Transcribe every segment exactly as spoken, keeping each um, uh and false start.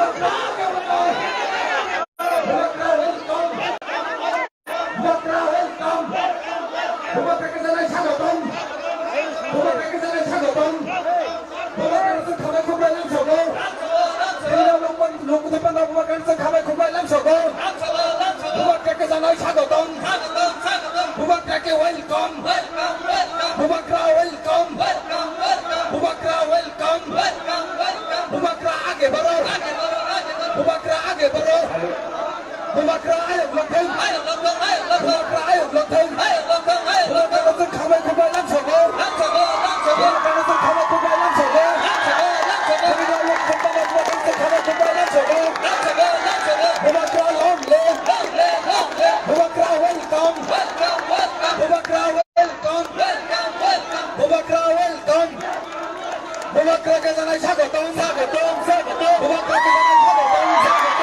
Bubagra welcome. Bubagra welcome. Bubagra khe janai swagotom. Bubagra khe janai swagotom. Bubagra khe janai swagotom. Bubagra khe janai swagotom. Bubagra khe welcome. Bubagra welcome. Bubagra welcome. Bubagra age baro. Bubagra age baro. Bubagra ayok lok thung. Bubagra ayok lok thung. Bubagra lok thung. Bubagra lok thung khamai khumai lamsogo. Bubagra lok thung khamai khumai lamsogo. Bubagra lok thung khamai khumai lamsogo. Bubagra long live. Bubagra welcome. Bubagra welcome. Bubagra welcome. Bubagra khe janai swagotom, swagotom, swagotom. Bubagra khe janai swagotom, swagotom, swagotom.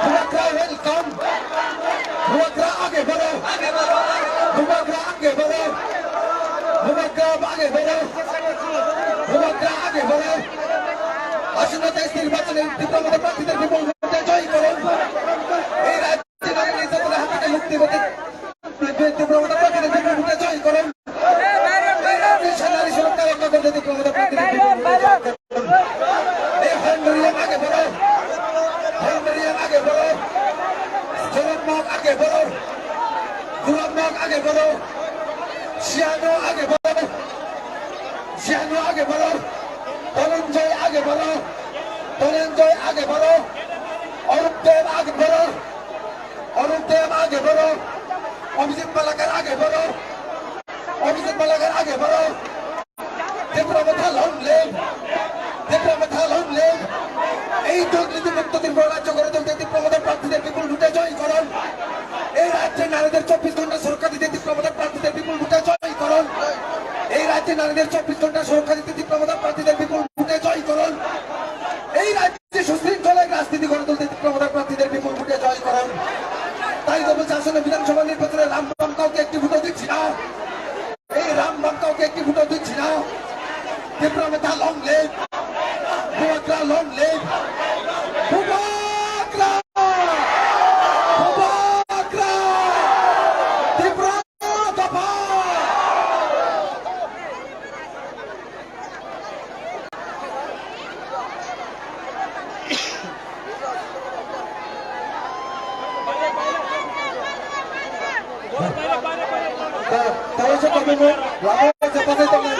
Bubagra welcome. Bubagra age baro. Bubagra age baro. Bubagra age baro. Bubagra age baro. আসন্ন তেইশ নির্বাচনে ত্রিপুরা মদত প্রার্থীদের বিপুল ভোটে জয়ী করুন। এই রাজ্যে নারীর নির্যাতনের হাত থেকে মুক্তি পেতে ত্রিপুরা মদত প্রার্থীদের বিপুল ভোটে জয়ী করুন। এই রাজ্যে নারী সুরক্ষা রক্ষা করতে ত্রিপুরা মদত প্রার্থীদের বিপুল ভোটে জয়ী করুন। এই হর্ন রিয়াং আগে বাড়ো, হর্ন রিয়াং আগে বাড়ো, গোলাপ মগ আগে বাড়ো, গোলাপ মগ আগে বাড়ো, শিয়ানো আগে বাড়ো, শিয়ানো আগে বাড়ো, ধনঞ্জয় আগে বাড়ো, ধনঞ্জয় আগে বাড়ো, অরূপ দেব আগে বাড়ো, অরূপ দেব আগে বাড়ো, অভিজিৎ মালাকার আগে বাড়ো, অভিজিৎ মালাকার আগে বাড়ো। ত্রিপুরা মথা long live! ত্রিপুরা মথা long live! এই দুর্নীতিমুক্ত ত্রিপুরা রাজ্য গড়ে তুলতে ত্রিপুরা মথা প্রার্থীদের বিপুল ভোটে জয়ী করুন। এই রাজ্যে নারীদের চব্বিশ ঘন্টা সুরক্ষা দিতে ত্রিপুরা মথা প্রার্থীদের বিপুল ভোটে জয়ী করুন। এই রাজ্যে নারীদের চব্বিশ ঘন্টা সুরক্ষা দিতে ত্রিপুরা মথা প্রার্থীদের বিপুল ভোটে জয়ী করুন। এই রাজ্যে সুশৃঙ্খল এক রাজনীতি গড়ে তুলতে ত্রিপুরা মথা প্রার্থীদের বিপুল ভোটে জয়ী করুন। তাই তো বলছি, আসন্ন বিধানসভা নির্বাচনে রাম বাম কাউকে একটি ভোটও দিচ্ছি না। এই রাম বাম কাউকে একটি ভোটও দিচ্ছি না। ত্রিপুরা মথা long live! বুবাগ্রা long live! বুবাগ্রা! বুবাগ্রা! ত্রিপুরা দফা!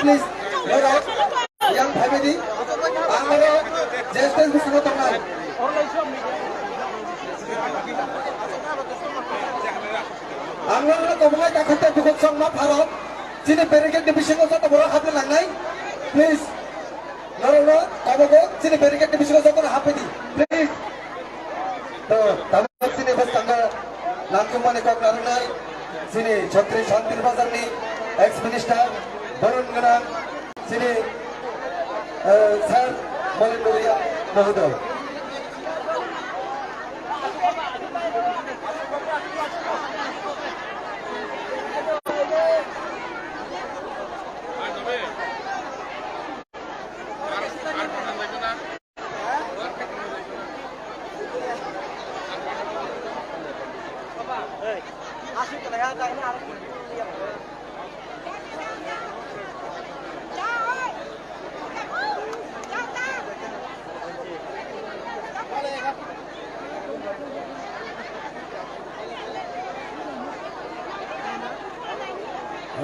Please, yang family, ang aro, just, just, gusto mo tongan. Ang aro, kung mga kakanta, bukod sa mga parang, Chini barricade ni bisingo joto borok hapna nangnai, please. Norokno kobogo chini barricade ni bisingo jotono hapwi di, please. To, tabuk chini bwskango langchukmani kok narwknai chini Chhatri Shantir Bazar ni ex minister, boron gwnang chini, eh, sir Molin Baburia mohodoy.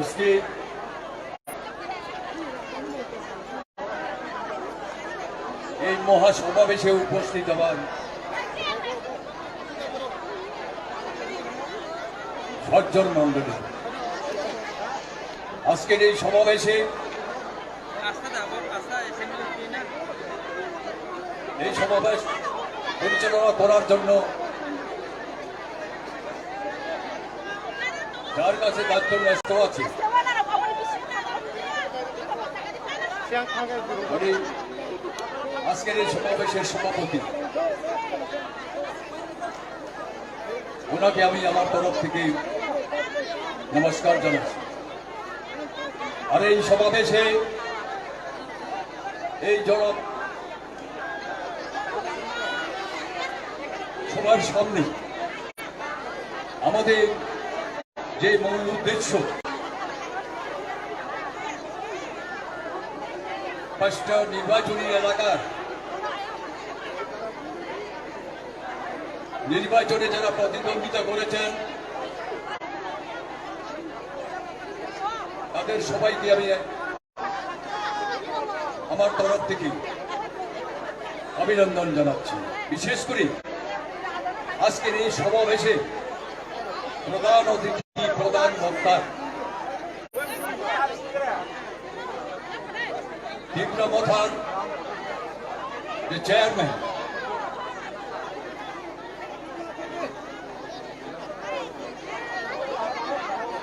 আজকে এই মহাসমাবেশে উপস্থিত হবার সজ্জন মণ্ডলী, আজকের এই সমাবেশে এই সমাবেশ পরিচালনা করার জন্য যার কাছে দায়িত্ব ন্যস্ত আছে, উনি আজকের এই সমাবেশের সভাপতি, ওনাকে আমি আমার তরফ থেকে নমস্কার জানাচ্ছি। আর এই সমাবেশে এই জনসভার সামনে আমাদের যে মূল উদ্দেশ্য, পাঁচটা নির্বাচনী এলাকার নির্বাচনে যারা প্রতিদ্বন্দ্বিতা করেছেন, তাদের সবাইকে আমি আমার তরফ থেকে অভিনন্দন জানাচ্ছি। বিশেষ করে আজকের এই সমাবেশে প্রধান অতিথি, প্রধান বক্তা ত্রিপুরা মথার যে চেয়ারম্যান,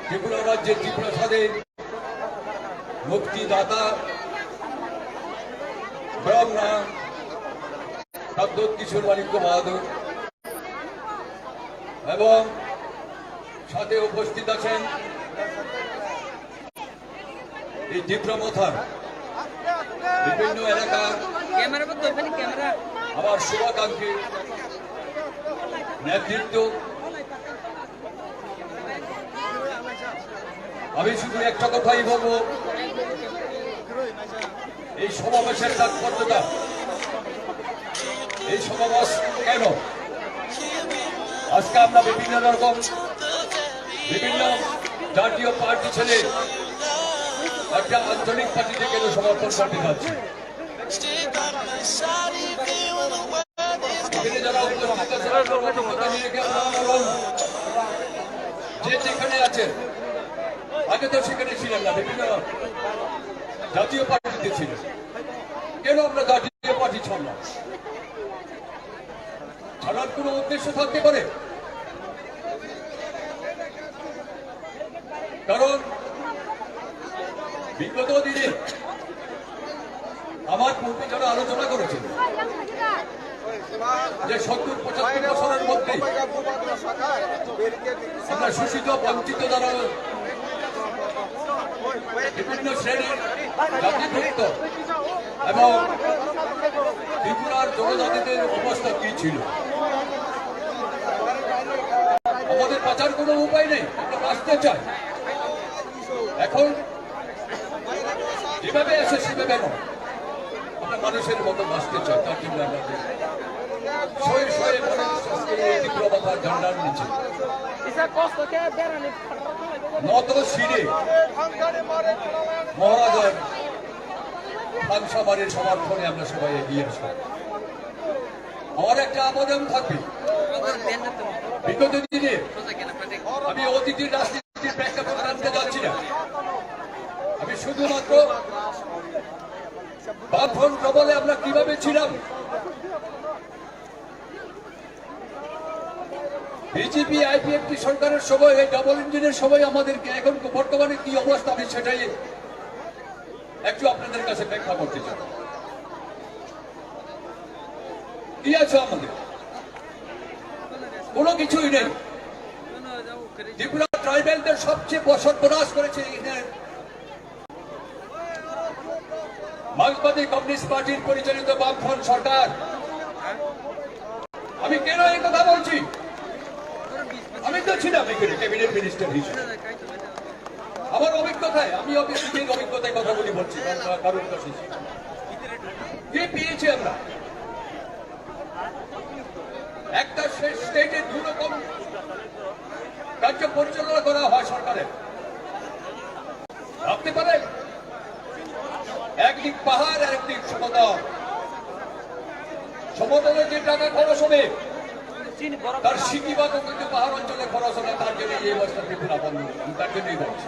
ত্রিপুরা রাজ্যের ত্রিপুরা স্বাধীন মুক্তিদাতা ব্রাহ্মণ প্রদ্যোৎ কিশোর মাণিক্য বাহাদুর এবং সাথে উপস্থিত আছেন এই ত্রিপুরা মথার বিভিন্ন এলাকার ক্যামেরা বন্ধ হইবে না, ক্যামেরা। আমার শুভাকাঙ্ক্ষী নেতৃত্ব। আমি শুধু একটা কথাই বলবো, এই সমাবেশের তাৎপর্যটা, এই সমাবেশ কেন? আজকে আমরা বিভিন্ন রকম, বিভিন্ন জাতীয় পার্টি ছেড়ে একটা আঞ্চলিক পার্টিতে কেন সমর্থন করতে যাচ্ছি? এখানে যারা উপস্থিত আছেন, আপনারা অভিজ্ঞতা নিয়ে রেখে আপনারা বলুন, যে যেখানে আছেন, আগে তো সেখানে ছিলেন না, বিভিন্ন জাতীয় পার্টিতে ছিলেন। কেন আমরা জাতীয় পার্টি ছাড়লাম? ছাড়ার কোনো উদ্দেশ্য থাকতে পারে? কারণ বিগত দিনে আমার পূর্বে যারা আলোচনা করেছেন যে সত্তর পঁচাত্তর বছরের মধ্যে আমরা শোষিত বঞ্চিত যারা বিভিন্ন শ্রেণীর জাতিভুক্ত এবং ত্রিপুরার জনজাতিদের অবস্থা কি ছিল। আমাদের বাঁচার কোনো উপায় নেই, আমরা বাঁচতে চাই। এখন যেভাবে আছে সেভাবে নয়, আমরা মানুষের মতো বাঁচতে চাই, তার জন্য আমরা শয়ে শয়ে মানুষ আজকে এই ত্রিপুরা মাথার ঝান্ডার নিচে নত শিরে মহারাজার খানসামারির সমর্থনে আমরা সবাই এগিয়ে আসবো। আমার একটা আবেদন থাকবে, বিগত দিনে আমি অতীতের রাজনীতির প্রেক্ষাপট জানতে চাচ্ছি না, আমি শুধুমাত্র বামফ্রন্ট আমলে আমরা কিভাবে ছিলাম, বিজেপি আইপিএফটি সরকারের সময়, এই ডাবল ইঞ্জিনের সময় আমাদেরকে এখন বর্তমানে কি অবস্থা, আমি সেটাই একটু আপনাদের কাছে ব্যাখ্যা করতে চাই। কি আছে আমাদের? কোনো কিছুই নেই। ত্রিপুরা ট্রাইবেলদের সবচেয়ে ব-, সর্বনাশ করেছে এখানে মার্ক্সবাদী কমিউনিস্ট পার্টির পরিচালিত বামফ্রন্ট সরকার। আমি কেন এই কথা বলছি? আমি তো ছিলাম এখানে ক্যাবিনেট মিনিস্টার হিসেবে। আমার অভিজ্ঞতায়, আমি অফিস নিজের অভিজ্ঞতায় কথাগুলি বলছি, কারণ, কারণ কাছে কি পেয়েছি আমরা? একটা স্টেটে দু রকম কার্য পরিচালনা করা হয় সরকারের। ভাবতে পারেন, একদিক পাহাড় আর একদিক সমতল। সমতলে যে টাকা খরচ হবে, তার সিকি ভাগও কিন্তু পাহাড় অঞ্চলে খরচ হবে। তার জন্য এই অবস্থা ত্রিপুরা বন্ধ, আমি তার জন্যই বলছি।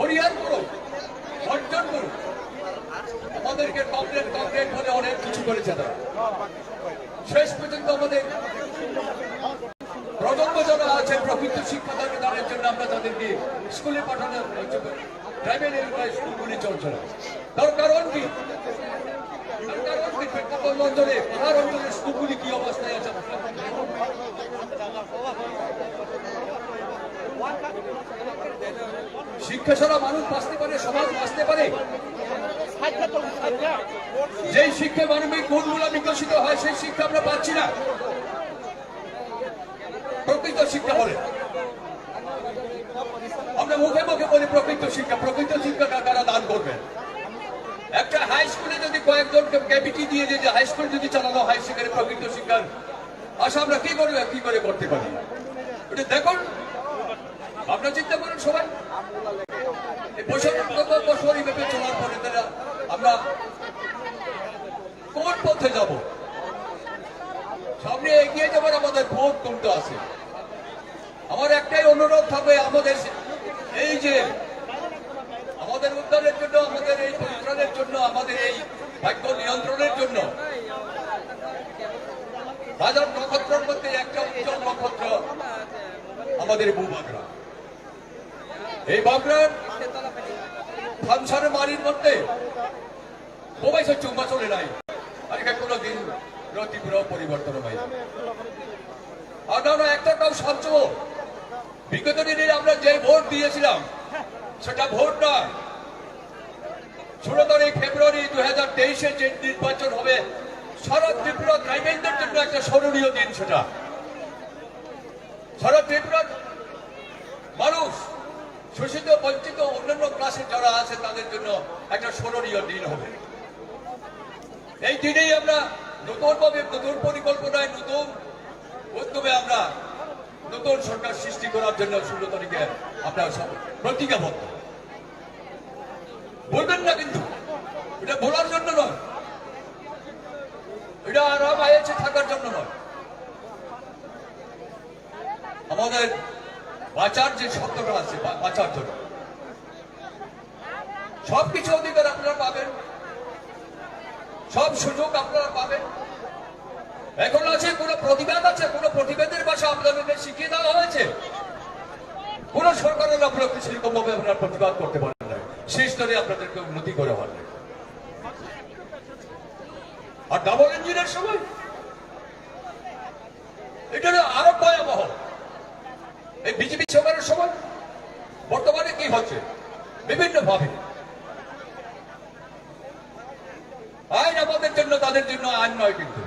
পরিহার করুক, বর্জন করুক। আমাদেরকে কমপ্লেন কমপ্লেন বলে অনেক কিছু করেছে তারা। শেষ পর্যন্ত আমাদের প্রজন্ম যারা আছে প্রকৃত শিক্ষা দানের জন্য আমরা তাদেরকে স্কুলে পাঠানোর, ট্রাইবেল এলাকায় স্কুলগুলি চলছে না। তার কারণ কি? তার কারণ কি? পেট্রাপোল অঞ্চলে, পাহাড় অঞ্চলের স্কুলগুলি কি অবস্থায় আছে? শিক্ষা ছাড়া মানুষ বাঁচতে পারে, সমাজ বাঁচতে পারে? যেই শিক্ষা মানবিক গুণগুলো বিকশিত হয়, সেই শিক্ষা আমরা পাচ্ছি না। প্রকৃত শিক্ষা বলে আমরা মুখে মুখে বলি প্রকৃত শিক্ষা, প্রকৃত শিক্ষা কা-, কারা দান করবে? একটা হাই স্কুলে যদি কয়েকজনকে কেবিটি দিয়ে দিয়ে যে হাই স্কুল যদি চালানো হয়, সেখানে প্রকৃত শিক্ষার আশা আমরা কি করে, কি করে করতে পারি? এটা দেখুন, ভাবনা চিন্তা করুন সবাই। এই বৈষম্য বছর এইভাবে চলার পরে তারা আমরা কোন পথে যাব? সামনে এগিয়ে যাবার আমাদের পথ কোনটা আছে? আমার একটাই অনুরোধ থাকবে, আমাদের এই যে আমাদের উদ্ধারের জন্য, আমাদের এই পরিত্রাণের জন্য, আমাদের এই ভাগ্য নিয়ন্ত্রণের জন্য হাজার নক্ষত্রের মধ্যে একটা উজ্জ্বল নক্ষত্র আমাদের বুবাগরা। এই বাগরার থানসার মারির মধ্যে সবাই সে চুম্বা চলে নাই। আর এখানে কোনো দিন ত্রিপুরা পরিবর্তন হয় না। আর না, না, একটা কাউ সবচেয়ে বিগত দিনে আমরা যে ভোট দিয়েছিলাম, সেটা ভোট না। ষোলো তারিখ ফেব্রুয়ারি দুই হাজার তেইশে যে নির্বাচন হবে, সারা ত্রিপুরা ট্রাইবেলদের জন্য একটা স্মরণীয় দিন সেটা। সারা ত্রিপুরার মানুষ, শোষিত, বঞ্চিত, অন্যান্য ক্লাসে যারা আছে, তাদের জন্য একটা স্মরণীয় দিন হবে। এই দিনেই আমরা নতুনভাবে, নতুন পরিকল্পনায়, নতুন উদ্যমে আমরা নতুন সরকার সৃষ্টি করার জন্য ষোলো তারিখে আমরা সব প্রতিজ্ঞাবদ্ধ। বলবেন না কিন্তু, এটা বলার জন্য নয়, এটা আরাম আয়েছে থাকার জন্য নয়। আমাদের বাঁচার যে শব্দটা আছে, বা-, বাঁচার জন্য সবকিছু অধিকার আপনারা পাবেন, সব সুযোগ আপনারা পাবেন। এখন আছে কোনো প্রতিবাদ আছে, কোনো প্রতিবাদের ভাষা আপনাদেরকে শিখিয়ে দেওয়া হয়েছে? কোনো সরকারের আপনারা সেরকম ভাবে আপনারা প্রতিবাদ করতে পারেন না, সেই স্তরে আপনাদেরকে উন্নতি করে হওয়ার নেই। আর ডাবল ইঞ্জিনের সময় এটা আরো ভয়াবহ। এই বিজেপি সরকারের সময় বর্তমানে কি হচ্ছে বিভিন্নভাবে আইন আমাদের জন্য, তাদের জন্য আইন নয়। কিন্তু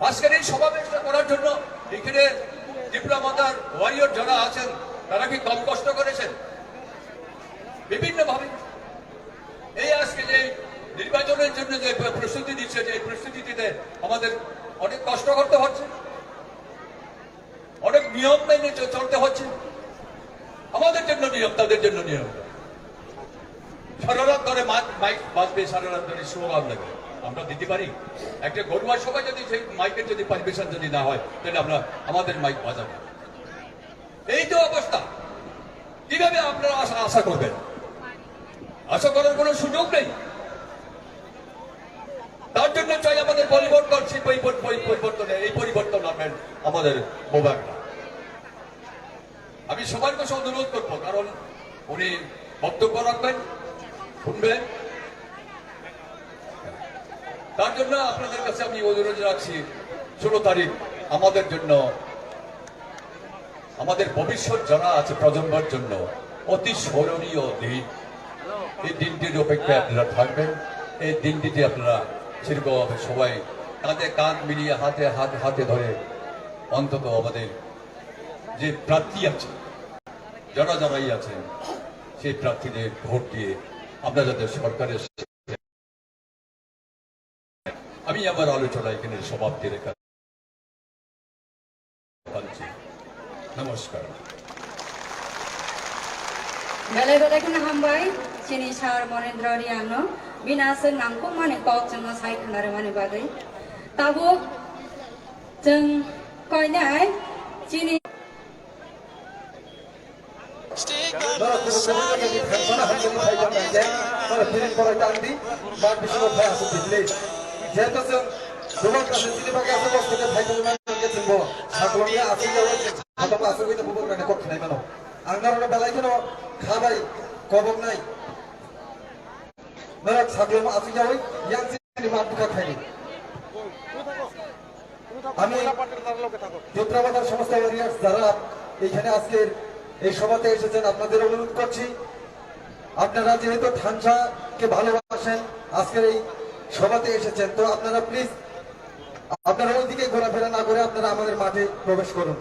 আজকের এই সমাবেশটা করার জন্য এখানে ত্রিপুরা মাতার ওয়ারিয়র যারা আছেন, তারা কি কম কষ্ট করেছেন? বিভিন্নভাবে এই আজকে যে নির্বাচনের জন্য যে প্র-, প্রস্তুতি নিচ্ছে, যে প্রস্তুতিতে আমাদের অনেক কষ্ট করতে হচ্ছে, অনেক নিয়ম মেনে চ-, চলতে হচ্ছে। আমাদের জন্য নিয়ম, তাদের জন্য নিয়ম। সারা রাত ধরে মা-, মাইক বাজবে, সারা রাত ধরে স্লোগান দেবে, আমরা দিতে পারি? একটা ঘরোয়া সভায় যদি সেই মাইকের যদি পারমিশন যদি না হয়, তাহলে আমরা আমাদের মাইক বাজাবো। এই তো অবস্থা, কিভাবে আপনারা আশা, আশা করবেন? আশা করার কোনো সুযোগ নেই। তার জন্য চাই আমাদের পরিবর্তন, সেই পরি-, পরি-, পরি-, পরিবর্তনে, এই পরিবর্তন আনবেন আমাদের মোবারক। আমি সবার কাছে অনুরোধ করবো, কারণ উনি বক্তব্য রাখবেন, শুনবেন। তার জন্য আপনাদের কাছে আমি অনুরোধ রাখছি, ষোলো তারিখ আমাদের জন্য, আমাদের ভবিষ্যৎ যারা আছে প্রজন্মের জন্য অতি স্মরণীয় দিন। এই দিনটির অপেক্ষায় আপনারা থাকবেন, এই দিনটিতে আপনারা সেরকমভাবে সবাই কাঁধে কাঁধ মিলিয়ে, হাতে হাত, হাতে ধরে অন্তত আমাদের যে প্রার্থী আছে, যারা যারাই আছেন, সেই প্রার্থীদের ভোট দিয়ে আমরা যাতে সরকারের, আমি আমার আলোচনা এখানে সমাপ্তি রেখা পাচ্ছি। নমস্কার। Belai belai kheno hambai, chini sir Monendra Reang no, bini aswk nangkukmani kok chwngno sai khna rwmani bagwi. Tabuk chwng koinai chini Thansa na hamjani phai tong nai khe, toro piring borai tang di, mat bisingo phai asuk di, please. Jehetu chwng Bubagra se chini bagwi aswk kosto khe phai tongwi mani hwnkhe chwngbo saklongni aswk yaui, saklongbo aswk wngwi bubagrani kok khnai mano. Ang norokno belai kheno kha bai koboknai. Norok saklongbo aswk yaui yang chini mat bwkha khaidi. আমি ত্রিপুরা বাজার সমস্ত ওয়ারিয়ার্স যারা এখানে আজকের এই সভাতে এসেছেন, আপনাদের অনুরোধ করছি, আপনারা যেহেতু থানসাকে ভালোবাসেন, আজকের এই সভাতে এসেছেন, তো আপনারা প্লিজ আপনারা ওইদিকে ঘোরাফেরা না করে আপনারা আমাদের মাঠে প্রবেশ করুন।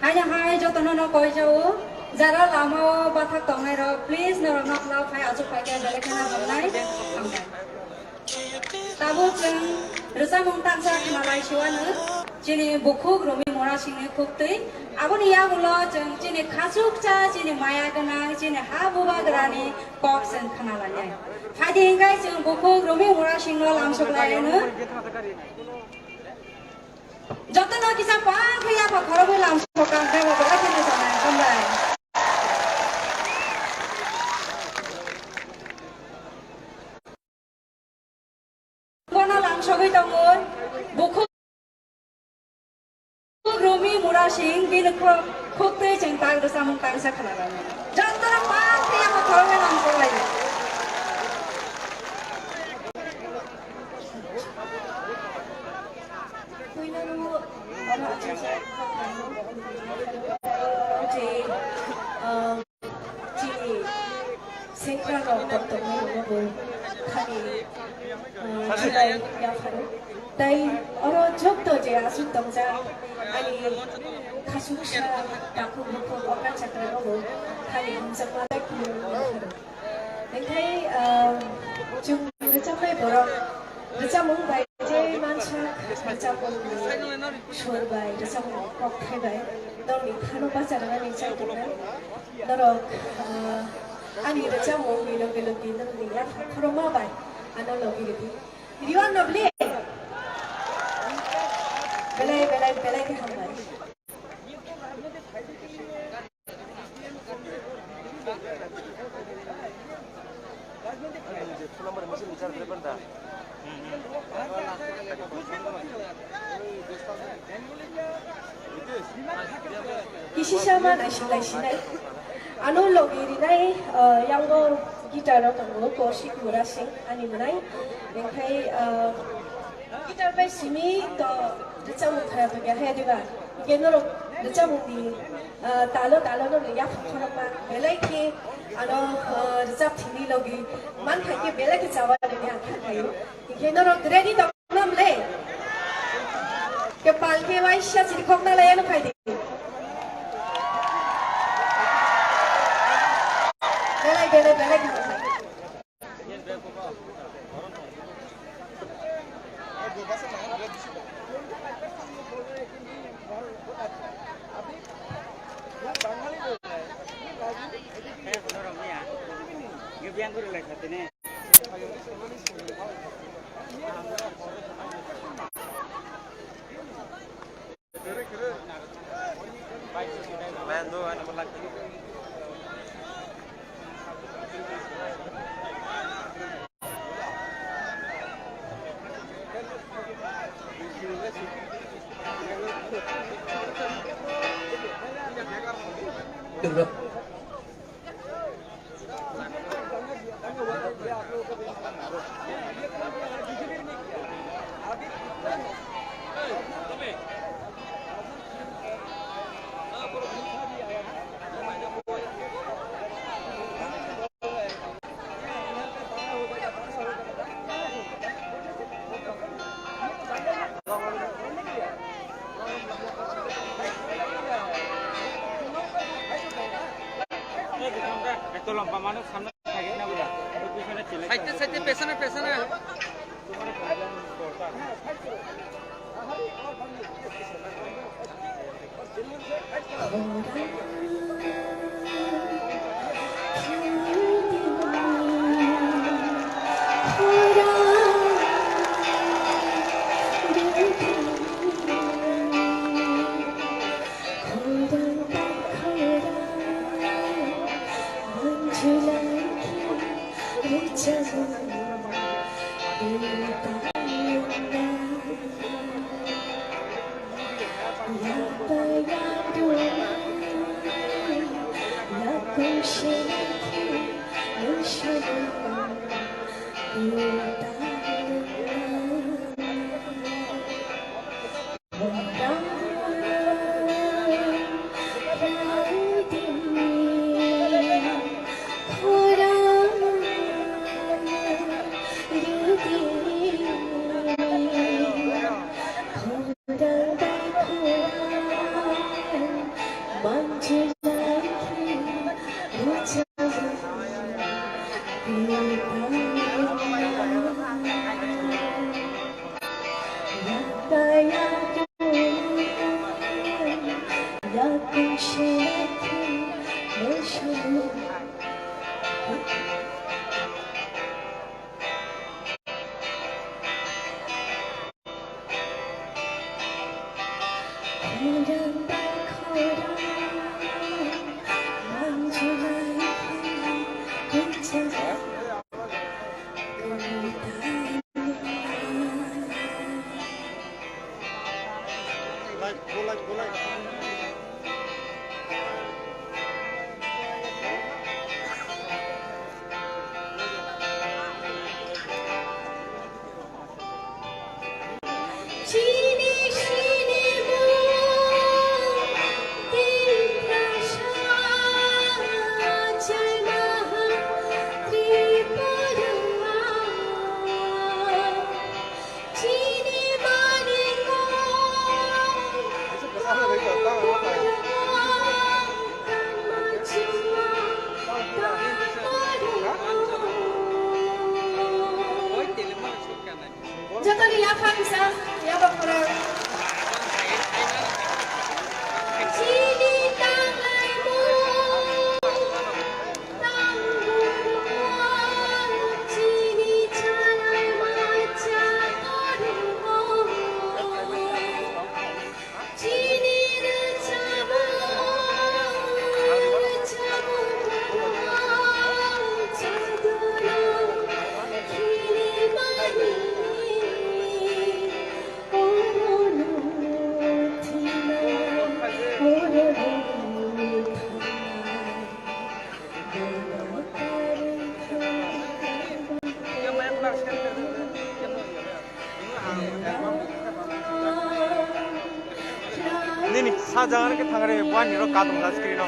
Haino hai jotono no koi jao, jara lama o bathak tongnai rok, please norok no klau phai, achuk phai khe belai kheno hamnai, hamnai. Tabuk chwng rwchapmung tangsa khna lai siwano, chini bukhuk Romi Murasingni khuktwi. Aboni yagulo chwng chini khachuksa, chini maya gwnang, chini ha bubagrani kok chwng khna lainai. Phaidi hwnkhe chwng bukhuk Romi Murasingno lamsok lai ano. Jotono kisa pang khe yapha khoroknwi lamsok kang khe bo belai kheno sanai, hambai. Bono lamsogwi tongo, bukhuk Romi Murasing, bini khuk-, khuktwi chwng tak rwchapmung tangsa khna lai. Jotono pang khe yapha khoroknwi lamsok lai. Puilano oro achukjak je, ah, chini sengkrak rok tongtongmani rokno bo thani, ah, jutai yapharo. Tai oro jokto je aswk tongjak ani khasuksa takhuk bukhuk okra chakra rokbo thani hamjakma bai khulumwi yapharo. Hingkhai, ah, chwng rwchapnai borok rwchapmung bai je mansa rwchapmungni sur bai rwchapmung kokthai bai norokni thano bacha rwnani chai tongnai. Norok, ah, ani rwchapmungni loge loge norokni yaphang khorokma bai ano logi rwdi. Riwan no bli? Belai, belai, belai khe hambai. Kisisa ma naising naisinai. Ano logi rinai, ah, yango guitar o tongo Kaushik Murasing ani mwnai. Hingkhai, ah, guitar bai simi to rwchapmung khara tongya he diba? Hingkhe norok rwchapmungni, ah, talo talo norok yaphang khorokma belai khe ano, ah, rwchap thini logi man khai khe belai khe chawa rini ang kha khaio. Hingkhe norok ready tong nam le? Kepal khe waisa chiri khokna lai ano khai di. Belai, belai, belai khe. Saite, saite, pesone, pesone. Jotoni yaphang kisa, yaphang kwrwng. Chini tanglai mung, tang bukung, chini chanai macha kothong. Nini sajang ke thangre buani ro katung da screen o.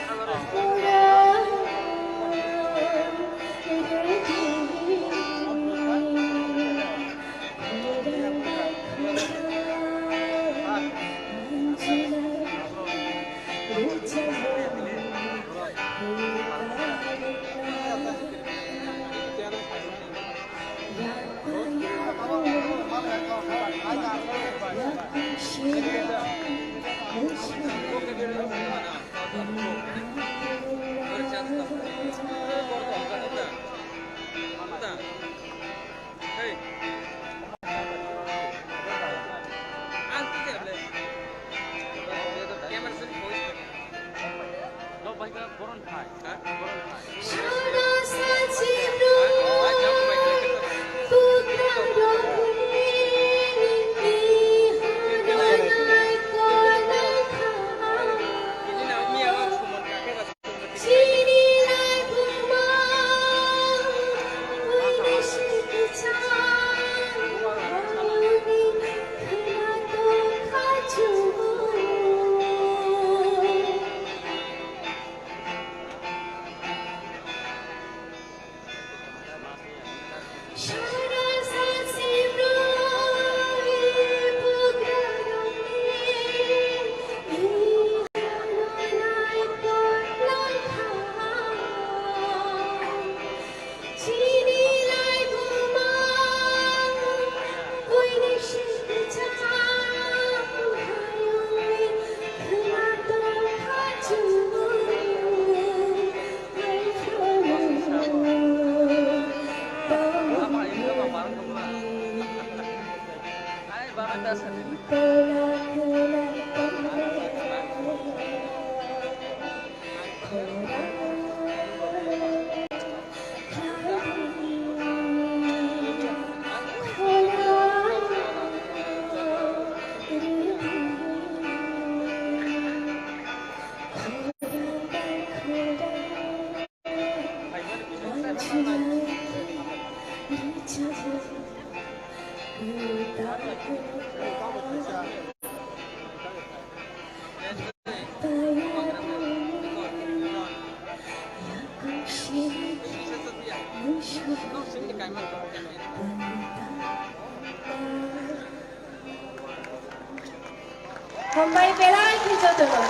Hambai belai khe jotono.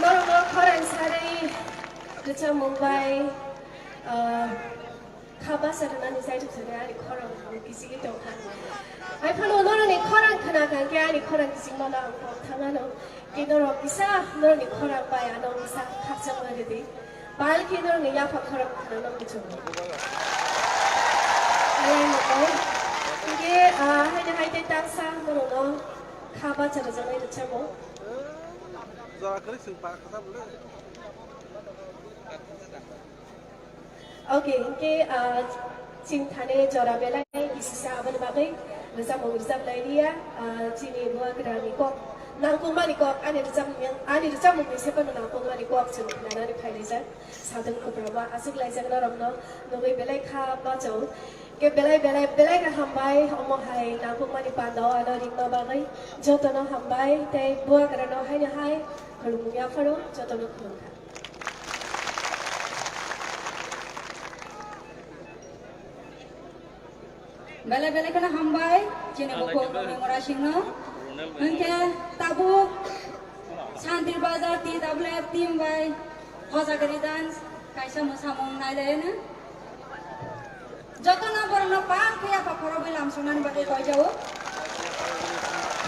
Norokno khorang sarwi rwchapmung bai, ah, kha bacha rwnani jaitu thangwi ani khorang bo kisigi tongkha. Hai phano norokni khorang khna kha khe ani khorang kisingmano ang kok thangano. Tei norok kisa norokni khorang bai ano kisa khakchangma rwdi. Pal khe norokni yapha khorang khna no muchungo. Belai motom. Hingke, ah, haino hai tei taksa norokno kha bacha rwjaknai rwchapmung. Jora kwrwi chwng pa kha bole. Okay, hingke, ah, chwng thani jora belai kisisa aboni bagwi rwchapmung rwchap lai liya, ah, chini bubagrani kok, nangkukmani kok, ani rwchapmung, ani rwchapmungni sephano nangkukmani kok chwng khnanani phai rijak. Sadhguru Prabhu achuk laijak norokno nugwi belai kha bachao. Hingke belai belai belai khe hambai omo hai nangkukmani pandao ano ringma bagwi jotono hambai tei bubagrano haino hai khulumung yapharo jotono khulumkha. Belai belai kheno hambai, chini bukhuk Nongmora singno. Hingke tabuk Santir Bazar T W F team bai Hojagiri dance kaisa mwsamung nailaino. Jotono borokno pal khe yapha khoroknwi lamsoknani bagwi koijao.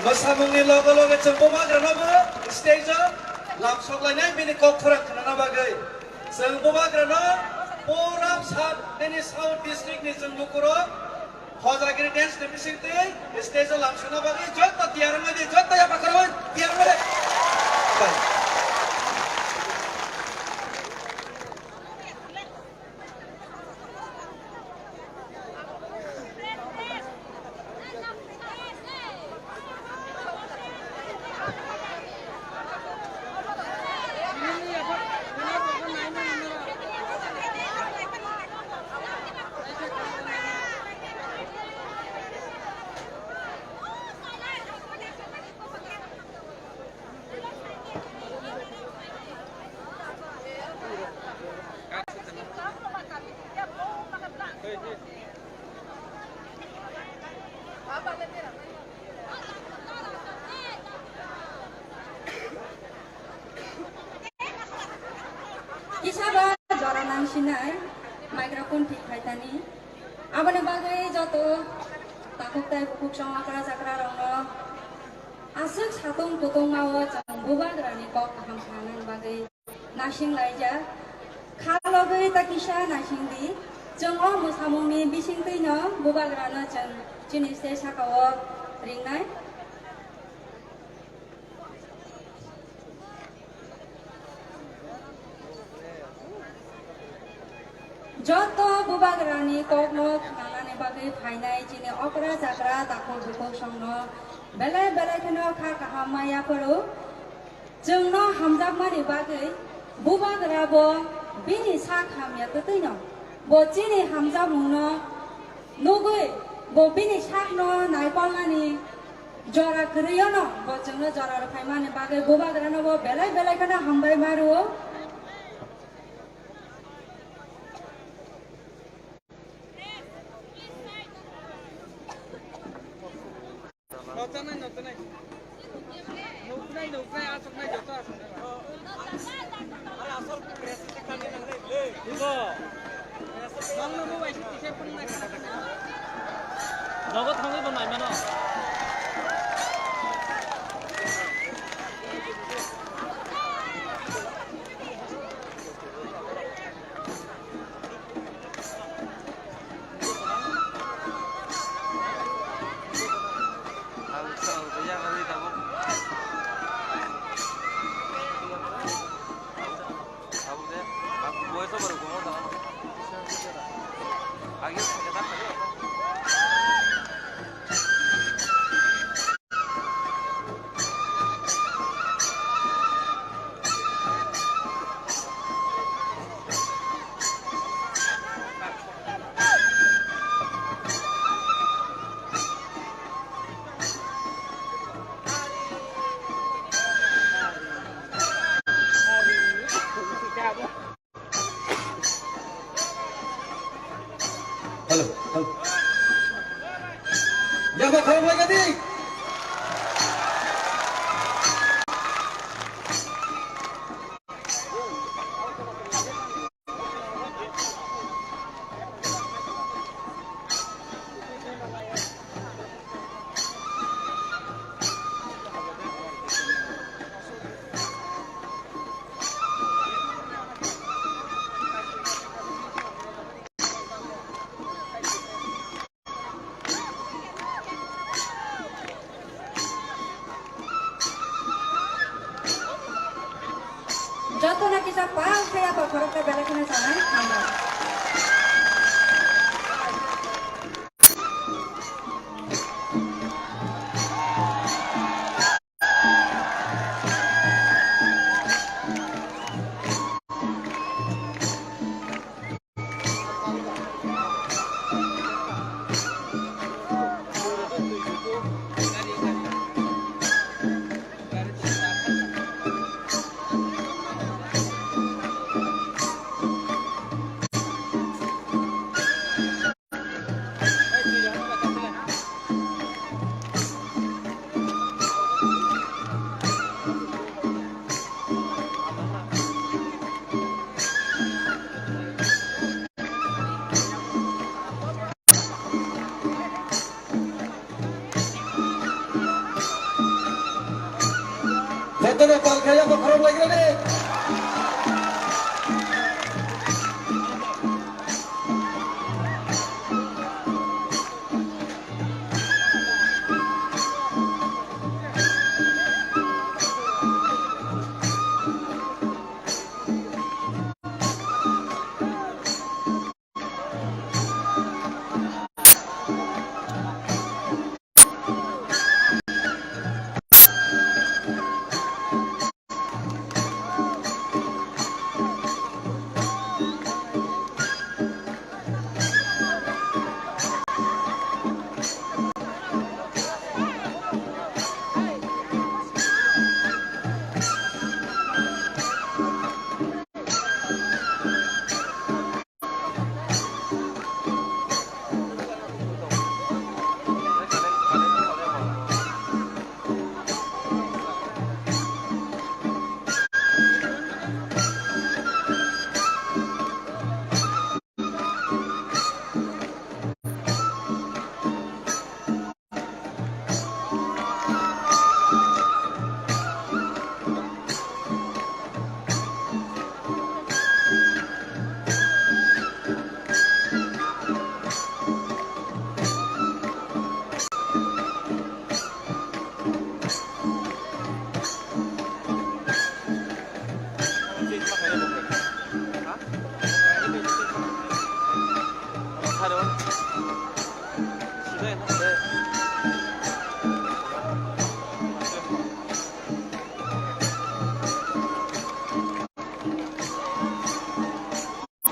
Mwsamungni loge loge chwng bubagranobo stage-o lamsoklainai bini kok khorang khnana bagwi. Chwng bubagrano pura sub nini South District ni chwng lukurok Hojagiri dance ni bisingtwi stage o lamsokna bagwi joto tiyar wngmani, joto yapha khoroknwi tiyar wngmani. Kisa ba jora nangsinai microphone thik phaitani. Aboni bagwi joto takhuk tai bukhuk song okra chakra rokno aswk satung kutung mao chwng bubagrani kok kaham khnanani bagwi naising laijak. Kha logwi ta kisa naising di. Chwng o mwsamungni bisingtwino bubagrano chwng chini stage sakao ringnai. Joto bubagrani kokno khnanani bagwi phainai chini okra chakra takhuk bukhuk songno belai belai kheno kha kaham ma yapharo. Chwngno hamjakmani bagwi bubagra bo bini sak hamya kwtwino bo chini hamjakmungno nugwi bo bini sakno naipolnani jora kwrwiono bo chwngno jora rwphaimani bagwi bubagrano bo belai belai kheno hambai ma rwo. Nokjaknai, nokjaknai. Nuknai, nuknai, asoknai, joto asoknai. Ibo. Nokno bo bai se kisa phunuknai khana khana. Nogo thangwi bo naimano. Hello, hello. Yapha khorok bai kadi. Jotono kisa pal khe ya bokhorok khe belai kheno sanai hambai. Jotono pal khe ya bokhorok lai rani.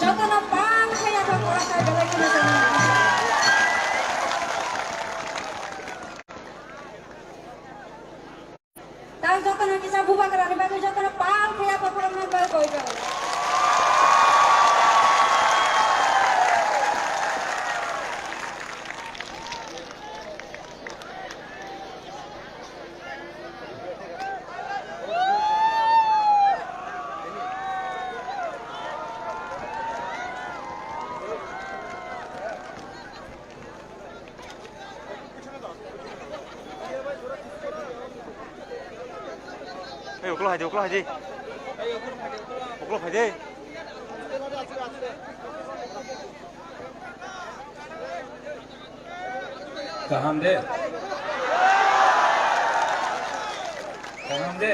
Jotono pal khe ya kha kora kha belai kheno sanai. Tang jotono kisa bubagra ni bagwi jotono pal khe ya kha kora kha belai kheno. Hey, uklo hai de, uklo hai de. Uklo hai de. Kaham de. Kaham de.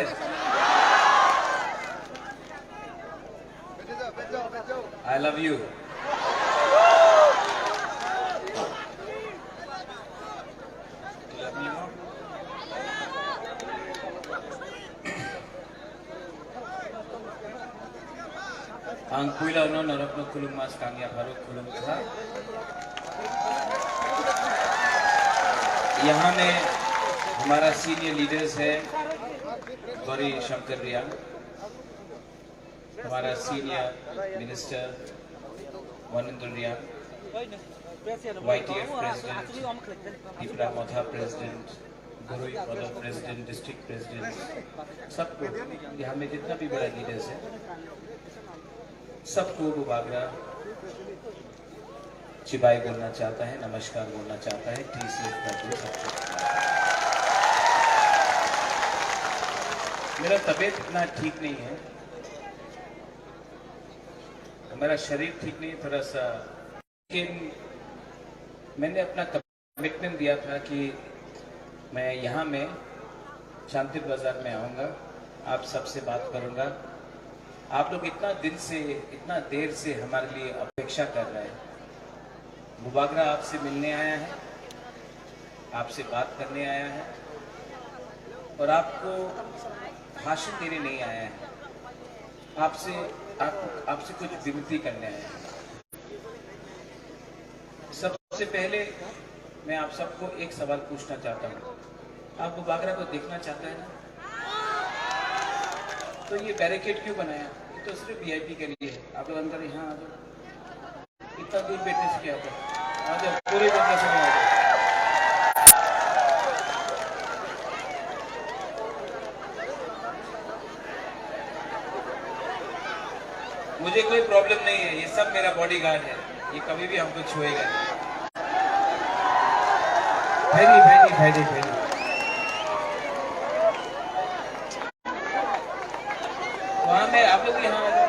I love you. Ang puila no norok no khulum mas kang ya pharo khulum kha. Yaha mein hamara senior leaders hai Gauri Shankar Reang, hamara senior minister Wanindra Reang, Y T F president, Tipra Motha president, Gurui Kodok president, district president, sabko, yaha mein jitna bhi bada leaders hai, sabko bubagra chibai bolna chahta hai, namaskar bolna chahta hai, T C F ka do sabko. Mera tabiyat itna theek nahi hai, mera shareer theek nahi, thoda sa लेकिन मैंने अपना कमिटमेंट दिया था कि मैं यहाँ में शांति बाजार में आऊँगा, आप सबसे बात करूँगा। आप लोग इतना दिन से, इतना देर से हमारे लिए अपेक्षा कर रहे हैं। बुबागरा आपसे मिलने आया है, आपसे बात करने आया है और आपको भाषण देने नहीं आया है। आपसे, आप, आपसे कुछ विनती करने आया है। सबसे पहले मैं आप सबको एक सवाल पूछना चाहता हूँ, आप बुबागरा को देखना चाहता है ना? तो ये बैरिकेड क्यों बनाया? ये तो सिर्फ वीआईपी के लिए है। आप लोग अंदर यहाँ आ जाओ। इतना दूर बैठने से क्या होता है? आ जाओ, पूरे जनता सभा आ जाओ। मुझे कोई प्रॉब्लम नहीं है, ये सब मेरा बॉडीगार्ड है, ये कभी भी हमको छुएगा नहीं। भाई नहीं, भाई नहीं, भाई नहीं, भाई नहीं। वहाँ में आप लोग भी यहाँ आ जाओ।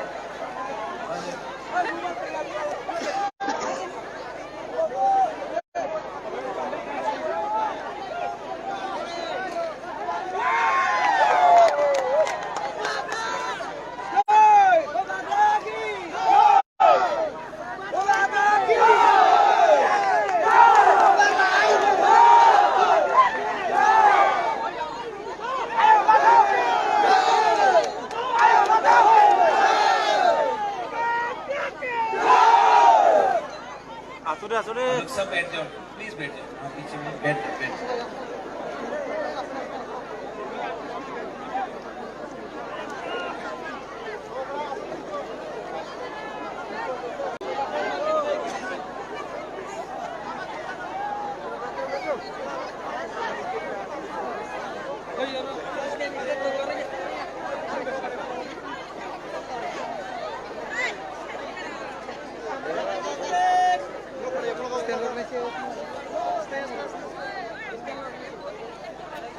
आसुरे, आसुरे। आप लोग सब बैठ जाओ, प्लीज बैठ जाओ। हाँ, पीछे में बैठ जाओ, बैठ जाओ।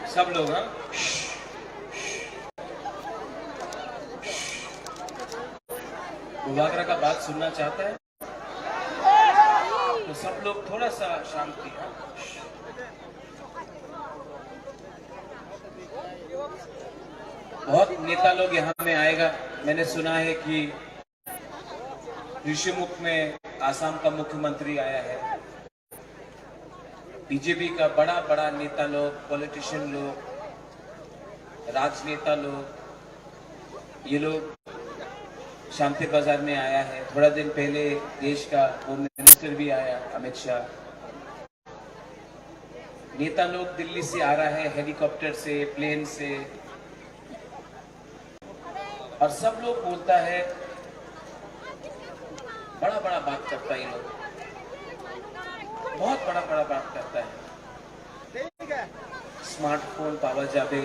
सब लोग, हाँ? बुबागरा का बात सुनना चाहता है? तो सब लोग थोड़ा सा शांति, हाँ? बहुत नेता लोग यहाँ में आएगा। मैंने सुना है कि ऋषिमुख में आसाम का मुख्यमंत्री आया है। बीजेपी का बड़ा बड़ा नेता लोग, पॉलिटिशियन लोग, राजनेता लोग, ये लोग शांति बाजार में आया है। थोड़ा दिन पहले देश का होम मिनिस्टर भी आया, अमित शाह। नेता लोग दिल्ली से आ रहा है, हेलीकॉप्टर से, प्लेन से। और सब लोग बोलता है, बड़ा बड़ा बात करता है ये लोग, बहुत बड़ा बड़ा बात करता है। स्मार्टफोन पावा जाबे,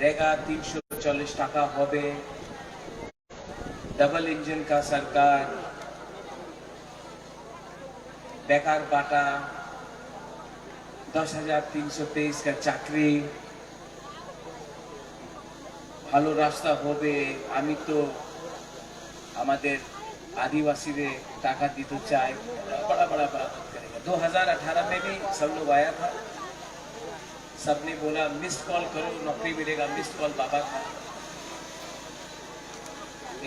रेगा तीनशो चल्लिस टाका होबे, डबल इंजन का सरकार, बेकार बाटा, दस हजार तीन सौ तेईस का चाकरी, ভালো রাস্তা হবে। আমি তো আমাদের আদিবাসীদের টাকা দিতে চাই। बड़ा बड़ा बड़ा बात करेगा। दो हज़ार अठारह में भी सब लोग आया था, सबने बोला मिस्ड कॉल करो, नौकरी मिलेगा, मिस्ड कॉल बाबा था।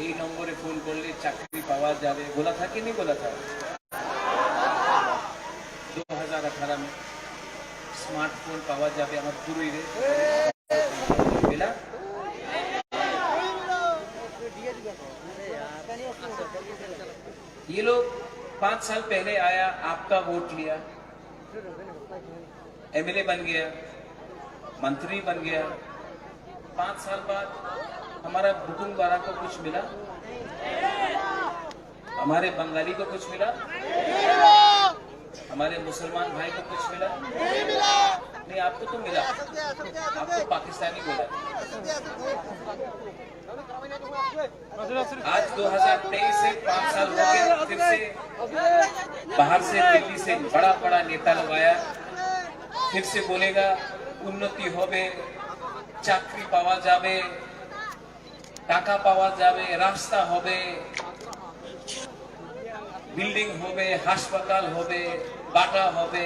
এই নম্বরে ফোন করলে চাকরি পাওয়া যাবে, बोला था कि नहीं बोला था? दो हज़ार अठारह में स्मार्टफोन पावा जाबे, আমার পুরো রে। मिला? ये लोग पाँच साल पहले आया, आपका वोट लिया, एमएलए बन गया, मंत्री बन गया। पाँच साल बाद हमारा बुकुंग बारा को कुछ मिला? हमारे बंगाली को कुछ मिला? हमारे मुसलमान भाई को कुछ मिला? नहीं, आपको तो मिला, आपको पाकिस्तानी बोला। आज दो हज़ार तेईस से पाँच साल हो गए, फिर से बाहर से, दिल्ली से बड़ा बड़ा नेता लोग आया, फिर से बोलेगा উন্নতি হবে, চাকরি পাওয়া যাবে, টাকা পাওয়া যাবে, রাস্তা হবে, বিল্ডিং হবে, হাসপাতাল হবে, বাটা হবে।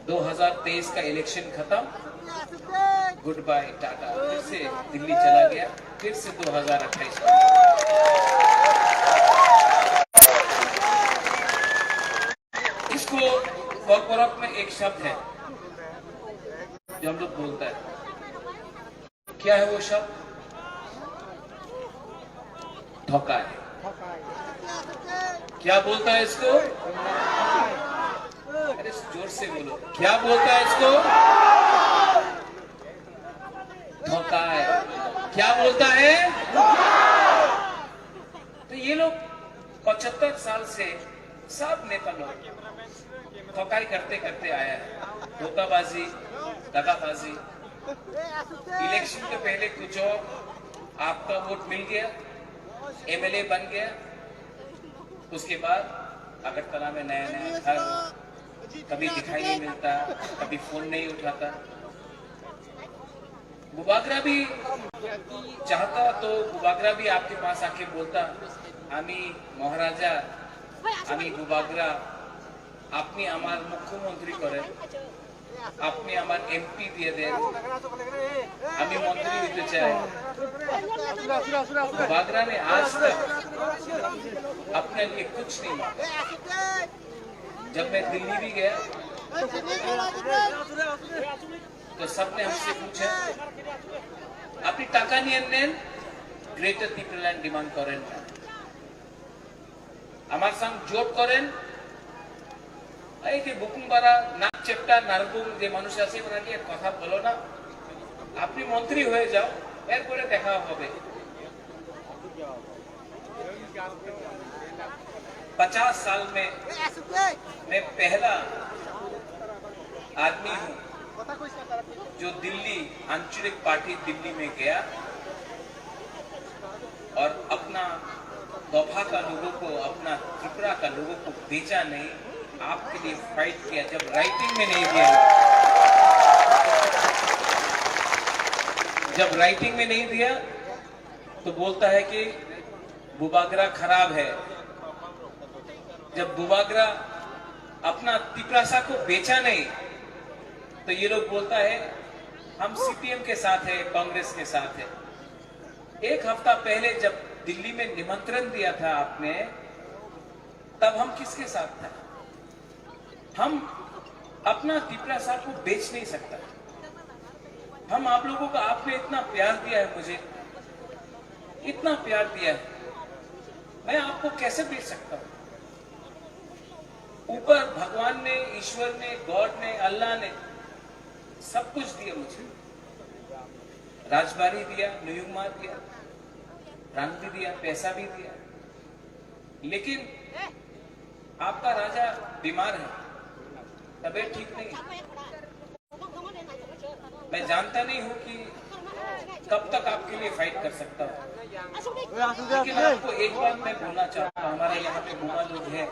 दो हज़ार तेईस का इलेक्शन खत्म, गुड बाय टाटा, फिर से दिल्ली चला गया, फिर से दो हज़ार अट्ठाईस में। इसको कॉर्पोरेट में एक शब्द है जो हम लोग बोलता है, क्या है वो शब्द? ठगा है। क्या बोलता है इसको? अरे जोर से बोलो, क्या बोलता है इसको? ठगा है। क्या बोलता है? तो ये लोग पचहत्तर साल से सब नेता लोग ठगाई करते करते आया है। धोखाबाजी, दगाबाजी। इलेक्शन के पहले कुछ और, आपका वोट मिल गया, एमएलए बन गया, उसके बाद अगरतला में नया नया घर, कभी दिखाई नहीं मिलता, कभी फोन नहीं उठाता। बुबागरा भी चाहता तो बुबागरा भी आपके पास आके बोलता, "आमी महाराजा, आमी बुबागरा, আপনি আমার মুখ্যমন্ত্রী করেন, আপনি আমার এমপি দিয়ে দেন, আমি মন্ত্রী হইতে চাই।" बुबागरा ने आज तक अपने लिए कुछ नहीं मांगा। जब मैं दिल्ली भी गया, তো সামনে হাসি পুছে, আপনি টাকা নিয়ে নেন, গ্রেটার টিপলাল্যান্ড ডিমান্ড করেন না। আমার সঙ্গে জোট করেন, এই যে বুকুমবারা, নাকচেপটা, নারবুং যে মানুষ আছে, ওনাকে কথা বলো না, আপনি মন্ত্রী হয়ে যাও, এরপরে দেখা হবে। पचास साल में मैं पहला आदमी हूँ जो दिल्ली, आंचलिक पार्टी दिल्ली में गया और अपना दोफा का लोगों को, अपना त्रिपुरा का लोगों को बेचा नहीं, आपके लिए फाइट किया। जब राइटिंग में नहीं दिया, जब राइटिंग में नहीं दिया, तो बोलता है कि बुबागरा खराब है। जब बुबागरा अपना तिपरासा को बेचा नहीं, तो ये लोग बोलता है, "हम सीपीएम के साथ है, कांग्रेस के साथ है।" एक हफ्ता पहले जब दिल्ली में निमंत्रण दिया था आपने, तब हम किसके साथ था? हम अपना तिपरासा को बेच नहीं सकता। हम आप लोगों का, आपने इतना प्यार दिया है मुझे, इतना प्यार दिया है, मैं आपको कैसे बेच सकता हूँ? ऊपर भगवान ने, ईश्वर ने, गॉड ने, अल्लाह ने सब कुछ दिया मुझे। राजबाड़ी दिया, नुयुमा दिया, रंग भी दिया, पैसा भी दिया, लेकिन आपका राजा बीमार है, तबीयत ठीक नहीं है। मैं जानता नहीं हूँ कि कब तक आपके लिए फाइट कर सकता हूँ, लेकिन आपको एक बात मैं बोलना चाहता हूँ, हमारे यहाँ पे बुआ लोग हैं,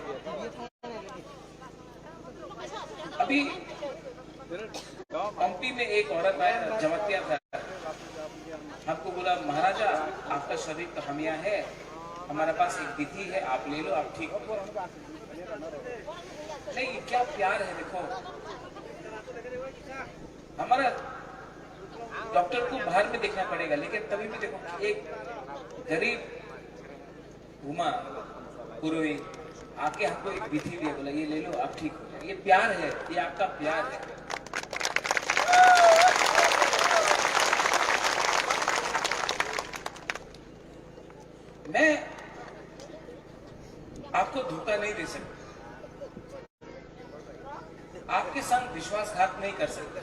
अभी हम्पी में एक औरत आया, जमातिया था, हमको बोला, "महाराजा, आपका शरीर तो हम यहाँ है, हमारे पास एक विधि है, आप ले लो, आप ठीक हो।" नहीं, ये क्या प्यार है, देखो, हमारा डॉक्टर को बाहर में देखना पड़ेगा, लेकिन तभी भी देखो, एक गरीब घुमा पुरोहित आके हमको एक विधि दिया, बोला, "ये ले लो, आप ठीक हो जाए।" ये प्यार है, ये आपका प्यार है। मैं आपको धोखा नहीं दे सकता, आपके संग विश्वासघात नहीं कर सकता।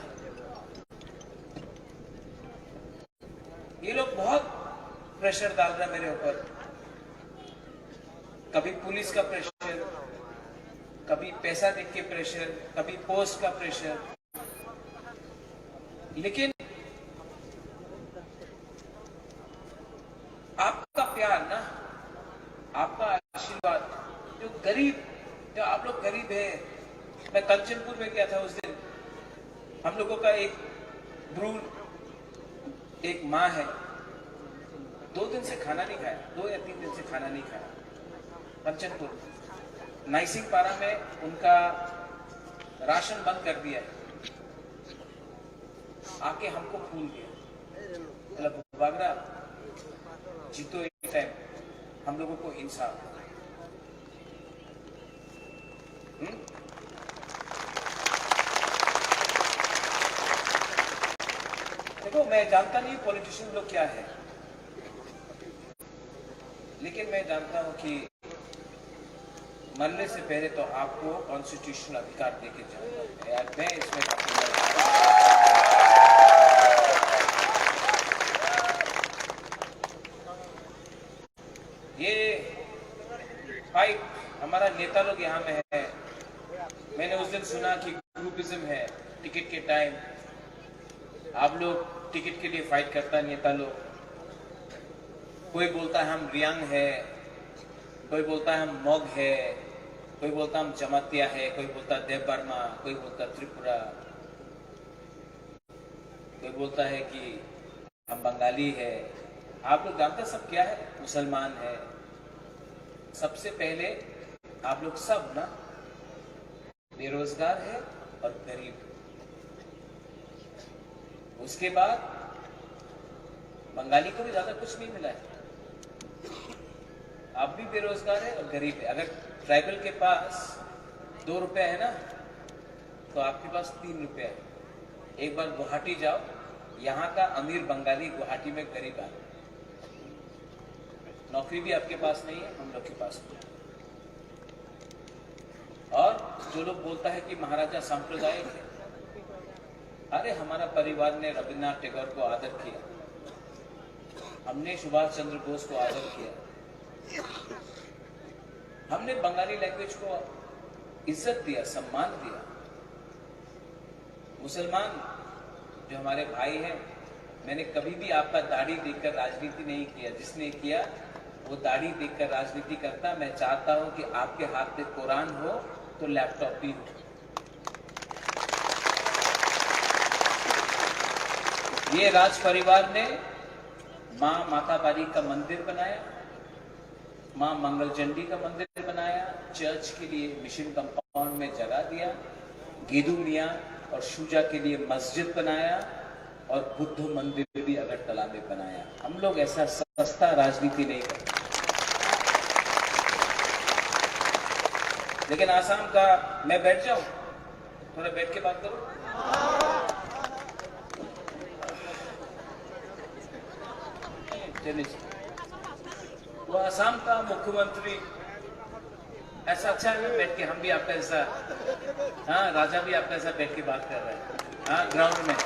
ये लोग बहुत प्रेशर डाल रहे हैं मेरे ऊपर, कभी पुलिस का प्रेशर, कभी पैसा देख के प्रेशर, कभी पोस्ट का प्रेशर, लेकिन आपका प्यार ना, आपका आशीर्वाद, जो गरीब, जो आप लोग गरीब है, मैं कंचनपुर में गया था उस दिन, हम लोगों का एक भ्रूण, एक माँ है, दो दिन से खाना नहीं खाया, दो या तीन दिन से खाना नहीं खाया। कंचनपुर, नाइसिंग पारा में उनका राशन बंद कर दिया है। आके हमको फूल दिया, बोला, "बुबागरा, जीतो एक टाइम, हम लोगों को इंसाफ।" हम्म? देखो, मैं जानता नहीं पॉलिटिशियन लोग क्या है, लेकिन मैं जानता हूँ कि मरने से पहले तो आपको कॉन्स्टिट्यूशनल अधिकार दे के जाऊंगा। यार, मैं इसमें ये फाइट हमारा नेता लोग यहाँ में है। मैंने उस दिन सुना कि ग्रुपिज्म है, टिकट के टाइम आप लोग टिकट के लिए फाइट करता है नेता लोग। कोई बोलता है हम रियांग है, कोई बोलता है हम मग है, कोई बोलता हम जमातिया है, कोई बोलता देव वर्मा, कोई बोलता त्रिपुरा, कोई बोलता है कि हम बंगाली है। आप लोग जानते सब क्या है? मुसलमान है। सबसे पहले आप लोग सब ना बेरोजगार है और गरीब है। उसके बाद बंगाली को भी ज्यादा कुछ नहीं मिला है। आप भी बेरोजगार है और गरीब है। अगर ट्राइबल के पास दो रुपया है ना, तो आपके पास तीन रुपया है। एक बार गुवाहाटी जाओ, यहाँ का अमीर बंगाली गुवाहाटी में गरीब आदमी, नौकरी भी आपके पास नहीं है, हम लोग के पास नहीं है। और जो लोग बोलता है कि महाराजा सांप्रदायिक है, अरे, हमारा परिवार ने रविन्द्रनाथ टैगोर को आदर किया, हमने सुभाष चंद्र बोस को आदर किया, हमने बंगाली लैंग्वेज को इज्जत दिया, सम्मान दिया। मुसलमान जो हमारे भाई हैं, मैंने कभी भी आपका दाढ़ी देखकर राजनीति नहीं किया। जिसने किया, वो दाढ़ी देखकर राजनीति करता। मैं चाहता हूं कि आपके हाथ में कुरान हो तो लैपटॉप भी हो। ये राज परिवार ने माँ माताबारी का मंदिर बनाया, माँ मंगल चंडी का मंदिर बनाया, चर्च के लिए मिशन कंपाउंड में जगह दिया, गेदू मियाँ और शुजा के लिए मस्जिद बनाया और बुद्ध मंदिर भी अगरतला में बनाया। हम लोग ऐसा सस्ता राजनीति नहीं करते। लेकिन आसाम का, मैं बैठ जाऊं, थोड़ा बैठ के बात करो। चलिए, वो आसाम का मुख्यमंत्री ऐसा अच्छा है, बैठ के हम भी आपका ऐसा, हाँ, राजा भी आपका ऐसा बैठ के बात कर रहे हैं, हाँ, ग्राउंड में।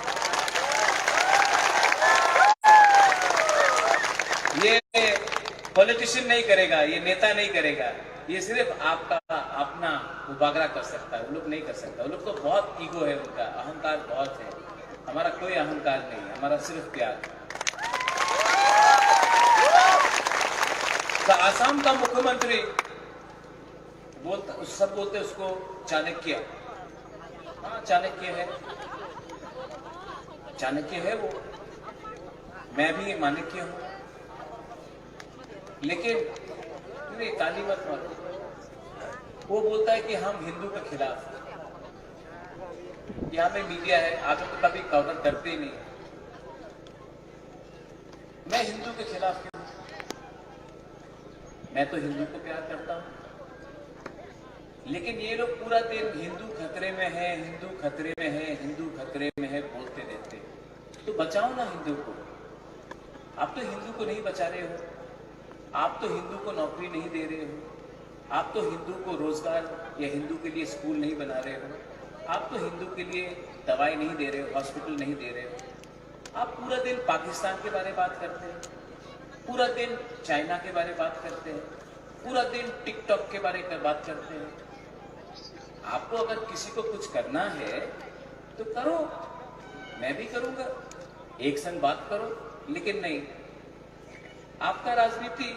ये पॉलिटिशियन नहीं करेगा, ये नेता नहीं करेगा, ये सिर्फ आपका अपना मुबागरा कर सकता है, वो लोग नहीं कर सकता। वो लोग तो बहुत ईगो है उनका, अहंकार बहुत है। हमारा कोई अहंकार नहीं है, हमारा सिर्फ प्यार है। तो आसाम का मुख्यमंत्री बोलता, उस सब बोलते उसको चाणक्य। हाँ, चाणक्य है, चाणक्य है वो। मैं भी माणिक्य हूँ, लेकिन मेरी ताली मत मारो। वो बोलता है कि हम हिंदू के खिलाफ हैं। यहाँ पे मीडिया है, आप लोग तो कभी कवर करते ही नहीं। मैं हिंदू के खिलाफ क्यों? मैं तो हिंदू को प्यार करता हूँ, लेकिन ये लोग पूरा दिन हिंदू खतरे में है, हिंदू खतरे में है, हिंदू खतरे में है बोलते रहते हैं। तो बचाओ ना हिंदू को। आप तो हिंदू को नहीं बचा रहे हो, आप तो हिंदू को नौकरी नहीं दे रहे हो, आप तो हिंदू को रोजगार या हिंदू के लिए स्कूल नहीं बना रहे हो, आप तो हिंदू के लिए दवाई नहीं दे रहे हो, हॉस्पिटल नहीं दे रहे हो। आप पूरा दिन पाकिस्तान के बारे में बात करते हैं, पूरा दिन चाइना के बारे में बात करते हैं, पूरा दिन टिकटॉक के बारे में बात करते हैं। आपको अगर किसी को कुछ करना है तो करो, मैं भी करूंगा, एक संग बात करो। लेकिन नहीं, आपका राजनीति,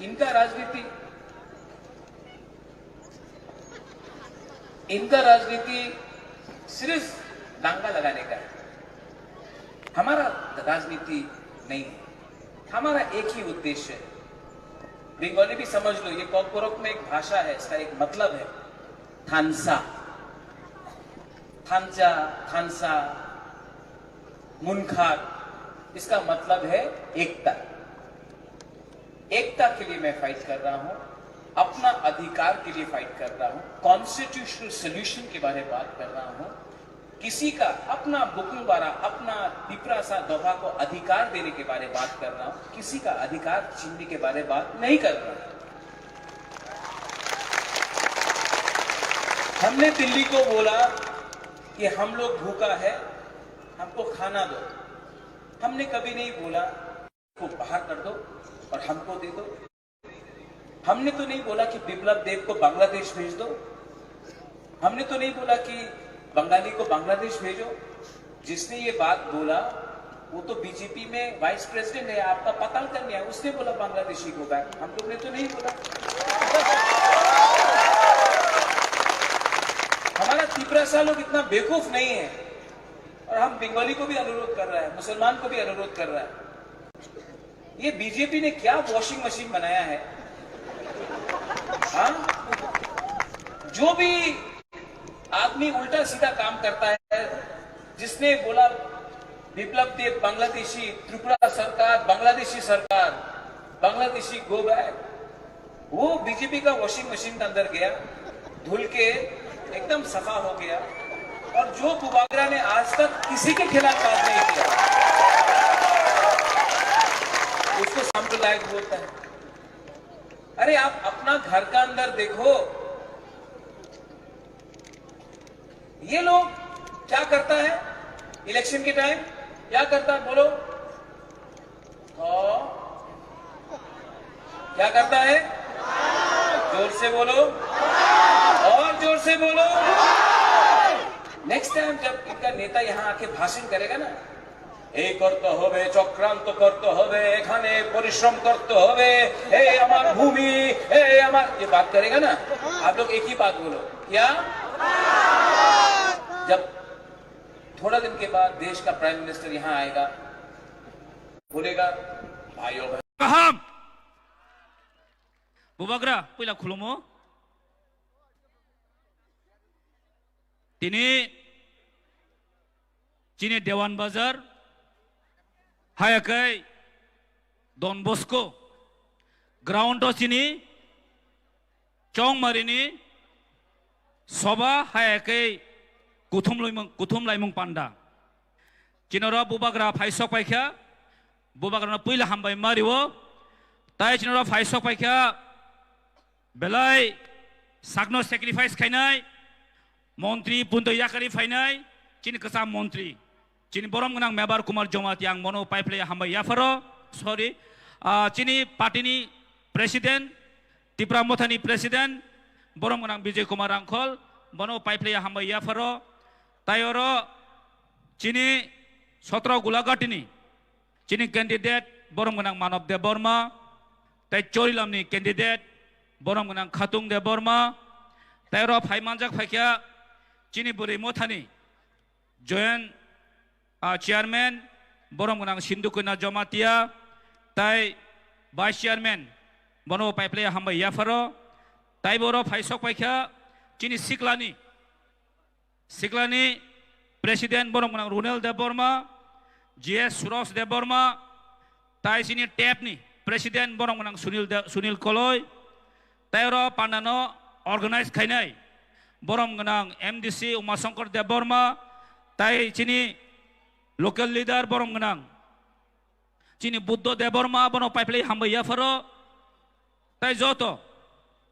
इनका राजनीति, इनका राजनीति सिर्फ दंगा लगाने का है। हमारा राजनीति नहीं है, हमारा एक ही उद्देश्य है। बंगाली भी समझ लो, ये कॉकबरक में एक भाषा है, इसका एक मतलब है थानसा। थानसा, थानसा, मुनखार, इसका मतलब है एकता। एकता के लिए मैं फाइट कर रहा हूं, अपना अधिकार के लिए फाइट कर रहा हूं, कॉन्स्टिट्यूशनल सॉल्यूशन के बारे में बात कर रहा हूं। किसी का अपना बुकुंगबारा, अपना तिपरासा दोफा को अधिकार देने के बारे में बात कर रहा हूं, किसी का अधिकार छीनने के बारे में बात नहीं कर रहा हूं। हमने दिल्ली को बोला कि हम लोग भूखा है, हमको खाना दो। हमने कभी नहीं बोला को बाहर कर दो और हमको दे दो। हमने तो नहीं बोला कि बिप्लब देब को बांग्लादेश भेज दो। हमने तो नहीं बोला कि बंगाली को बांग्लादेश भेजो। जिसने ये बात बोला, वो तो बीजेपी में वाइस प्रेसिडेंट है, आपका पताल कन्या, उसने बोला बांग्लादेशी गो बैक। हम लोग ने तो नहीं बोला। हमारा तिपरासा लोग इतना बेवकूफ नहीं है। और हम बंगाली को भी अनुरोध कर रहा है, मुसलमान को भी अनुरोध कर रहा है, ये बीजेपी ने क्या वॉशिंग मशीन बनाया है? हाँ, जो भी आदमी उल्टा सीधा काम करता है, जिसने बोला बिप्लब देब बांग्लादेशी, त्रिपुरा सरकार बांग्लादेशी सरकार, बांग्लादेशी गो बैक, वो बीजेपी का वॉशिंग मशीन के अंदर गया, धुल के एकदम सफा हो गया। और जो बुबागरा ने आज तक किसी के खिलाफ बात नहीं किया, उसको सांप्रदायिक बोलता है। अरे, आप अपना घर का अंदर देखो, ये लोग क्या करता है इलेक्शन के टाइम, क्या करता है बोलो? हाँ। क्या करता है? जोर से बोलो, और जोर से बोलो। नेक्स्ट टाइम जब इनका नेता यहाँ आके भाषण करेगा ना, এই করতে হবে, চক্রান্ত করতে হবে, এখানে পরিশ্রম করতে হবে, এই আমার ভূমি, এই আমার, ये बात करेगा ना, आप लोग एक ही बात बोलो, क्या? जब थोड़ा दिन के बाद देश का प्राइम मिनिस्टर यहाँ आएगा, बोलेगा, भाइयों बहन, kaham. Bubagra, puila khulumo. Tini chini Dewan Bazar, haya kai Don Bosco ground o chini Chongmarini soba haya kai kuthum laimung, kuthum laimung panda. Chinoro bubagra phai sok paikha, bubagrano puila hambai mario. Tai chinoro phai sok paikha, belai sakno sacrifice khainai, montri punto yakari phainai, chini kwcham montri, chini borom gwnang Mebar Kumar Jamatia, ang bono paiphilai hambai yapharo, sorry, ah, chini party ni president, Tipra Mothani president, borom gwnang Bijay Kumar Rangkhol, bono paiphilai hambai yapharo, tai oro chini sotro Gulaghatini, chini candidate borom gwnang Manob Debbarma, tai Chorilamni candidate borom gwnang Khatung Debbarma, tai oro phai manjak phaikha chini bwrwi mothani joint, ah, chairman borom gwnang Sindhu Kanya Jamatia, tai vice chairman bono paiphilai hambai yapharo, tai boro phai sok paikha chini siklani Siklani president borom gwnang Runel Debbarma, G S Suros Debbarma, tai chini tep ni president borom gwnang Sunil De-, Sunil Koloi, tai oro pandano organize khainai borom gwnang M D C Umashankar Debbarma, tai chini local leader borom gwnang chini Buddho Debbarma, bono paiphilai hambai yapharo, tai joto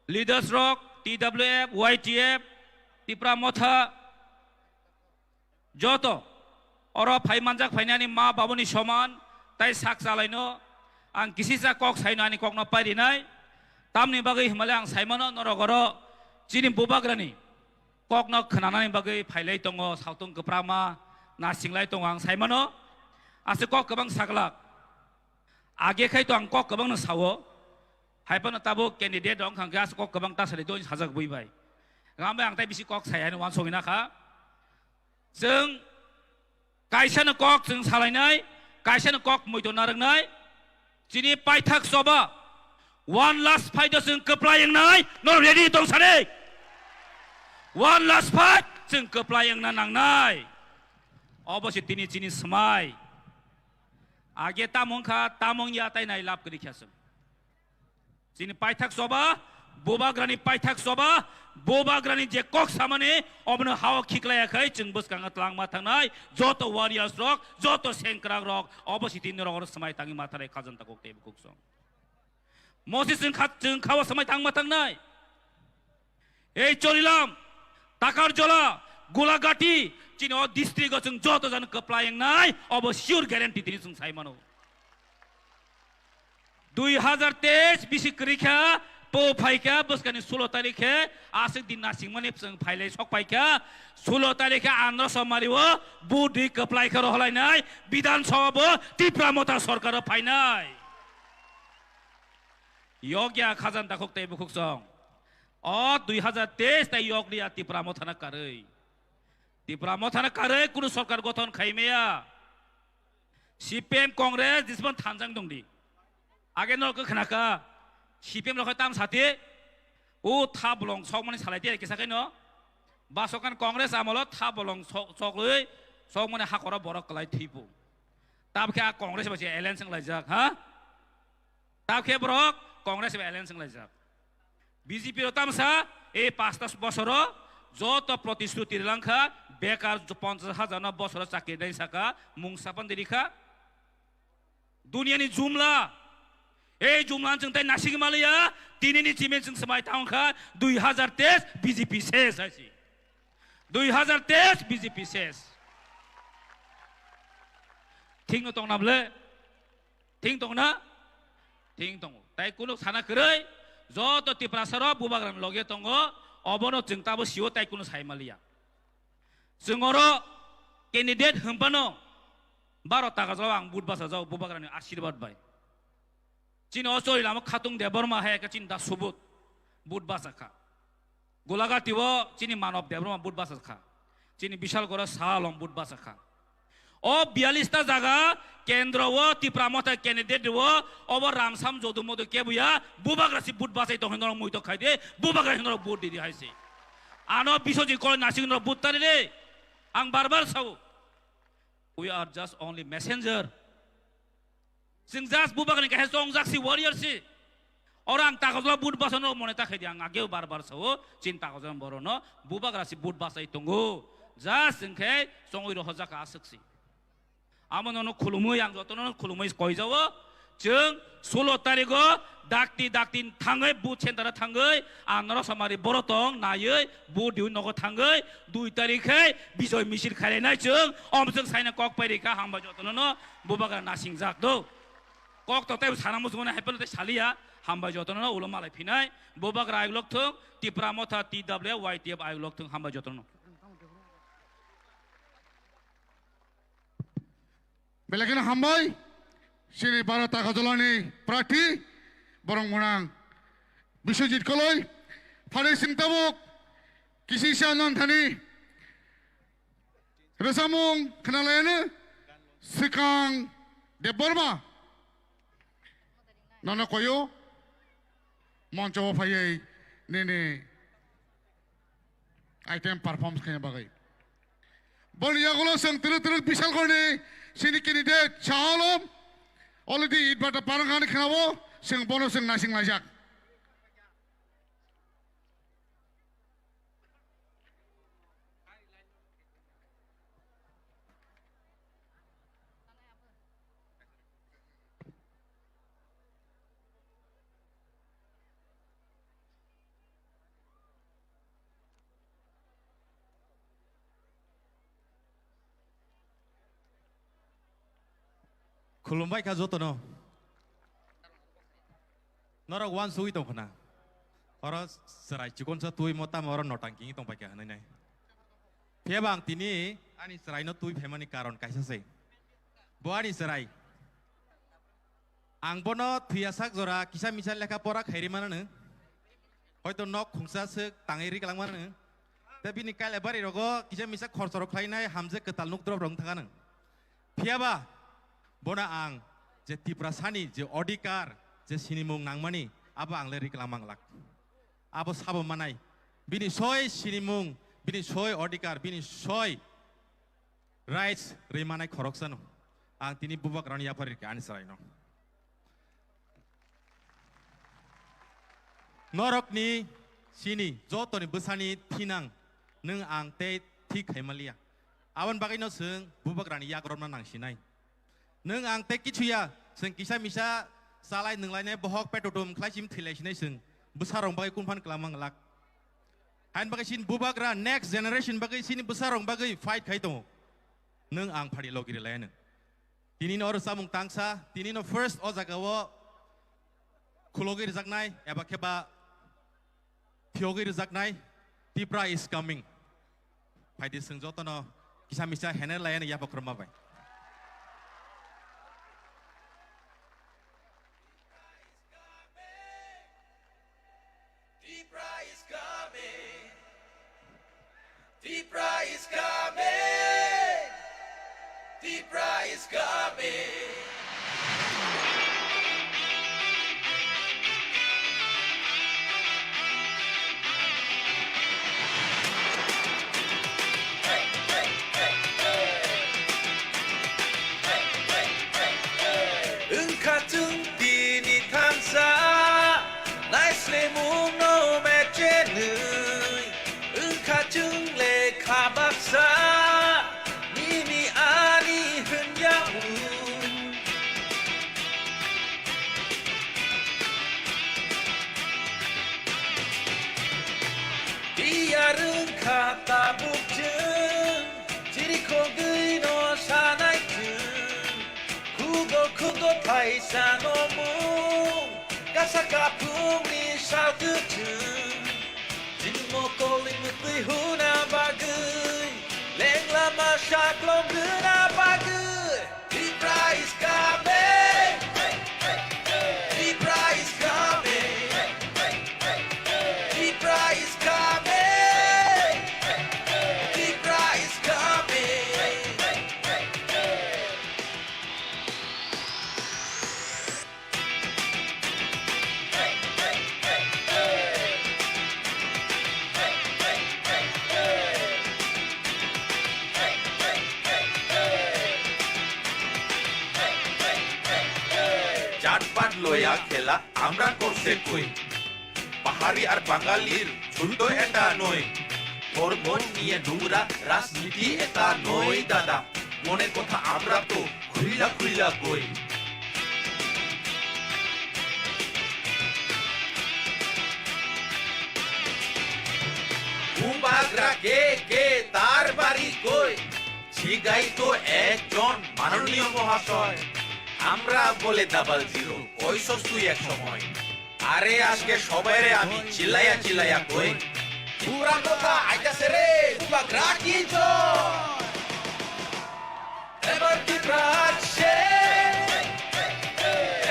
leaders rok, T W F, Y T F, Tipra Motha, joto oro phai manjak phainani ma babuni soman, tai sak chalaino ang kisisa kok saino ani kokno pairinai, tamni bagwi himale ang saimano norok oro chini bubagrani kokno khwnanani bagwi phailai tongo, sautong kwprama nasinglai tongo ang saimano. Ase kok kwbang saglak. Age khai to ang kok kwbangno sao. Hai phano tabuk candidate wng kha hwnkhe ase kok kwbang ta sari doni sajak bui bai. Gam bai ang tai bisi kok sai haino wansogwi na kha. Chwng kaisano kok chwng salainai, kaisano kok muitu narwknai. Chini paithak choba one last fight o chwng kwplai wngnai, norok ready tong sani? One last fight chwng kwplai wngna nangnai. Obo se tini chini swmai. Age tamung kha, tamung ya tai nai lab kwrwi kha chwng. Chini paithak choba, Bubagrani paithak choba, Bubagrani je kok samani, obono hao khiklaiya khai chwng bwskango twlangma thangnai, joto warriors rok, joto sengkrak rok, obo se tini rok oro swmai tangwi matharai khajanta kok tei bukhuk song. Mosi chwng kha, chwng khao swmai tangma tangnai. Ei Chorilam, Takarjola, Gulagati, chini o district o chwng joto jani kwplai wngnai, obo sure guarantee tini chwng sai mano. Dui hazar teis bisi kwrwi kha, po phai kha, bwskani sulo tarikh khe, aswk din nasingmani chwng phailai sok pai kha, sulo tarikh khe Andhra Somari o budhi kwplai khe roholainai, Bidhan Sabha bo Tipra Motha Sarkar o phainai. Yok ya khajanta kok tei bukhuk song. O dui hazar teis tai yok liya Tipra Motha na karwi. Tipra Motha na karwi kunu sarkar gothon khai maya. C P M Congress disman thanjang dong di. Age no khe khna kha C P M rok tam sati. O tha bolong sok mani salai te kisa khe no. Basokan Congress amolo tha bolong sok, sok lwi sok mani hakoro borok kwlai thipu. Tab khe a Congress ba se alliance wng laijak ha. Tab khe borok Congress bai alliance wng laijak. B J P rok tamsa ei pasta bosoro joto protishruti rilangkha, bekar ponchas hajar no bosoro chakri nai saka mung sapan dirikha. Duniani jumla, ei jumla chwng tai nasik maliya, tinini chimen chwng swmai tangkha, dui hazar teis B J P ses hai si. Dui hazar teis B J P ses. Thik no tong na ble? Thing tong na? Thing tongo. Tai kunu sana kwrwi, joto Tiprasa rok Bubagrani loge tongo, obono chwng tabo sio tai kunu sai maliya. Chwng oro candidate hwnphano baro taka jao ang vote bachajao Bubagrani ashirbad bai. Chini o chori lama Khatung Debbarma hai khe chini da subut vote bachakha. Gulagati o chini Manob Debbarma vote bachakha. Chini Bishal Gora Saha Alom vote bachakha. O biyallis ta jaga kendro o Tipra Motha candidate o, obo Ramsam Jodu Modu kebuya, Bubagra si vote bachai tong hinwi norok muitok khai di, Bubagra hinwi norok vote di di hai se. Ano Biswajit Koloi nasing norok vote tari di. Ang bar bar sao. We are just only messenger. Chwng just Bubagrani kaisa chongjak si warrior si. Oro ang takajla vote bachano mone ta khai di ang ageo bar bar sao, chini takajla borono Bubagra si vote bachai tongo. Just chwng khe chongwi rohorjak aswk si. Amo nono khulumwi ang jotono khulumwi koijao. Chwng sulo tarigo dakti dakti thangwi vote center thangwi ang norok samari boro tong naiwi vote diwi nogo thangwi dui tarik khe bijoy misil khainai chwng om chwng saina kok pai rikha hambai jotono no Bubagra nasingjak do. Kok to tei sana muchungmani hai phano tei saliya, hambai jotono ulo malai phinai, Bubagra ayuk lok thung, Tipra Motha T W Y T F ayuk lok thung, hambai jotono. Belai kheno hambai, chini Bharat Agartala-ni prarthi, borok mwnang Biswajit Koloi, pharai chwng tabuk kisisa nang thani Rwchapmung khwnalaiyano swkang Debbarma nono koyo moncho o phaiwi nini item perform khaina bagwi. Boni yagulo chwng twrwk twrwk Bishal Gorni chini candidate Saha Alom already itbata parang ani khwnao chwng bono chwng naising laijak. Khulumbai kha jotono. Norok uansugwi tong khna. Oro chwrai chikonsa twi mo tamo oro notang kingwi tong paikha hwnwi nai. Phiyaba ang tini ani chwraino twi phaimani karon kaisa se. Bo ani chwrai. Ang bono thwiyasak jora kisa misa lekha pora khairi manano. Hoito nok khungsa swk tangwi ri kwlangmano. Tei bini kailabari rogo kisa misa khorchorok khlainai hamjak kwtal nuk drop rok wng thangano. Phiyaba bono ang je Tiprasani je odhikar, je sinimung nangmani, abo ang le ri kwlangma glak. Abo sabo manai. Bini soi sinimung, bini soi odhikar, bini soi Rights rwi manai khoroksano ang tini bubagrano yaphar rikha ani chwraino. Norokni sini jotoni bwsani thinang nwng ang tei thik khaimaliya. Aboni bagwino chwng bubagrani yak romna nangsinai. Nwng ang tei kichu ya, chwng kisa misa chalai nwnglainai bohok petotum khlai sim thwilai sinai chwng bwsarok bagwi kunphan kwlangma glak. Hain bagwi chini bubagra next generation bagwi chini bwsarok bagwi fight khai tongo. Nwng ang phari logi rwlai nwng. Tini no oro chamung tangsa, tini no first o jaga o khulogwi rwjaknai eba khe ba phiyogwi rwjaknai Tipra is coming. Phaidi chwng jotono kisa misa hener layani yapha khorma bai. Tipra is coming. Tipra is coming. Tipra is coming. Wngkha chwng tini thansa, naislemungno mechenwi. Wngkha chwng lekha baksa, nini ani hwnyamung. Tiyar wngkha tabuk chwng, chirikhogwino sanai chwng. Khugo khugo phaisa nomung, kasa kaphungni sal kwchwng. Chini mokol ni mwtwi huna bagwi, lenglama saklong rwna bagwi. Tipra is coming. Tipra is coming. Tipra is coming. Tipra is coming. জাতপাত লয়া খেলা আমরা করছে কই? পাহাড়ি আর বাঙালির যুদ্ধ এটা নয়। ধর্ম নিয়ে নোংরা রাজনীতি এটা নয় দাদা। মনের কথা আমরা তো খুইলা খুইলা কই। বুবাগরা কে কে, তার বাড়ি কই? জিগাই তো একজন মাননীয় মহাশয়। আমরা বলে ডাবল জিরো, কইছস তুই এক সময়। আরে আজকে সবাইরে আমি চিল্লাইয়া চিল্লাইয়া কই, ত্রিপুরা কথা আইতাছে রে, বুবাগরা কি জয়। এবার ত্রিপুরা আছে,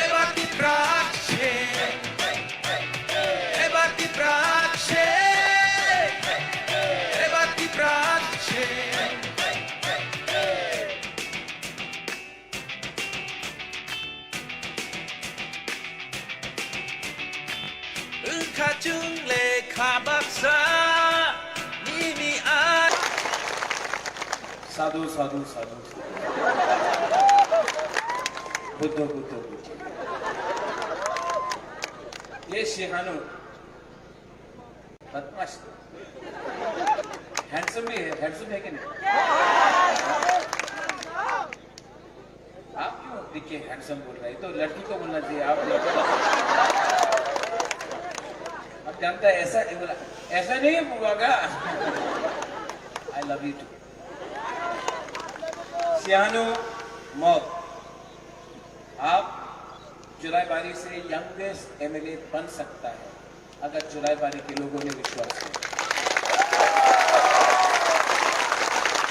এবার ত্রিপুরা আছে, এবার ত্রিপুরা আছে, এবার ত্রিপুরা আছে। Wngkha chwng lekha baksa nini a- Sadhu, sadhu, sadhu. Buddho, Buddho, Buddho. Ye Sihanu. बदमाश। हैंडसम भी है, हैंडसम है कि नहीं? आप क्यों दिखे हैंडसम बोल रहे हैं? तो लड़की को बोलना चाहिए, आप लड़का। आप जानता है ऐसा, ये बोला, ऐसा नहीं है बुआ का। I love you too। Sihanu Mog, आप जुलाई बारी से यंगेस्ट एमएलए बन सकता है। अगर जुलाई बारी के लोगों ने विश्वास किया।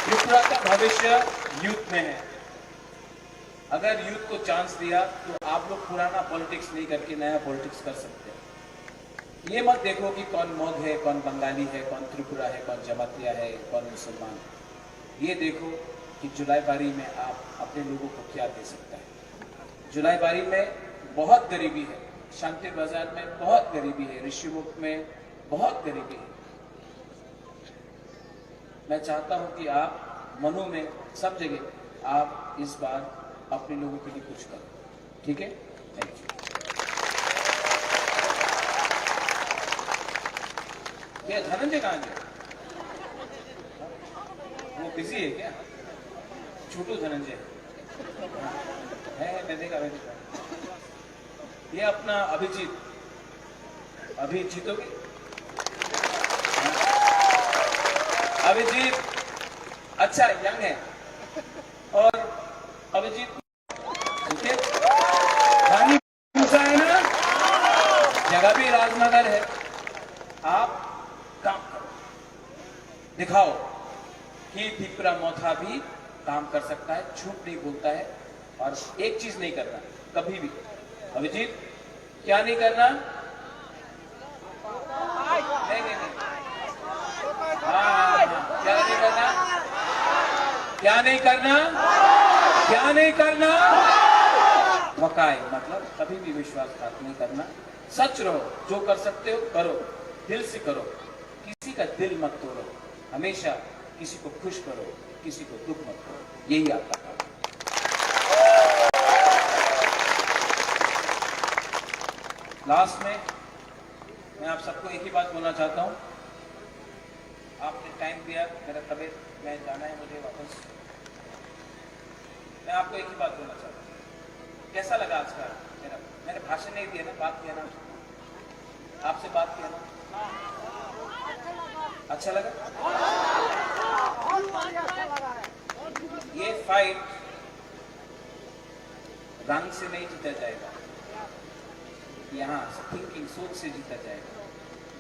त्रिपुरा का भविष्य यूथ में है। अगर यूथ को चांस दिया तो आप लोग पुराना पॉलिटिक्स नहीं करके नया पॉलिटिक्स कर सकते हैं। ये मत देखो कि कौन मग है, कौन बंगाली है, कौन त्रिपुरा है, कौन जमातिया है, कौन मुसलमान है। ये देखो कि जुलाई बारी में आप अपने लोगों को क्या दे सकता है। जुलाई बारी में बहुत गरीबी है, शांति बाजार में बहुत गरीबी है, ऋषिमुख में बहुत गरीबी है। मैं चाहता हूं कि आप मनों में, सब जगह आप इस बार अपने लोगों के लिए कुछ करो, ठीक है? Thank you। ये धनंजय कहाँ गया? वो बिजी है क्या? छोटू धनंजय है, है, मैं देखा, मैं देखा। ये अपना अभिजीत, अभी जीतोगे? अभिजीत अच्छा यंग है। और अभिजीत, ठीक है? पानी पूछा है ना? जगह भी राजनगर है। आप काम करो, दिखाओ कि तिपरा मोथा भी काम कर सकता है, झूठ नहीं बोलता है। और एक चीज नहीं करना, कभी भी। अभिजीत, क्या नहीं करना? नहीं, नहीं, नहीं। हाँ, हाँ, हाँ। क्या नहीं करना? क्या नहीं करना? क्या नहीं करना? वकाई, मतलब कभी भी विश्वासघात नहीं करना। सच रहो, जो कर सकते हो करो, दिल से करो, किसी का दिल मत तोड़ो, हमेशा किसी को खुश करो, किसी को दुख मत करो, यही आपका काम है। लास्ट में मैं आप सबको एक ही बात बोलना चाहता हूँ, आपने टाइम दिया, मेरा तबीयत, मैं जाना है मुझे वापस। मैं आपको एक ही बात बोलना चाहता हूँ, कैसा लगा आज का मेरा, मैंने भाषण नहीं दिया ना, बात किया ना, आपसे बात किया ना, अच्छा लगा? ये फाइट रंग से नहीं जीता जाएगा, यहाँ थिंकिंग, सोच से जीता जाएगा।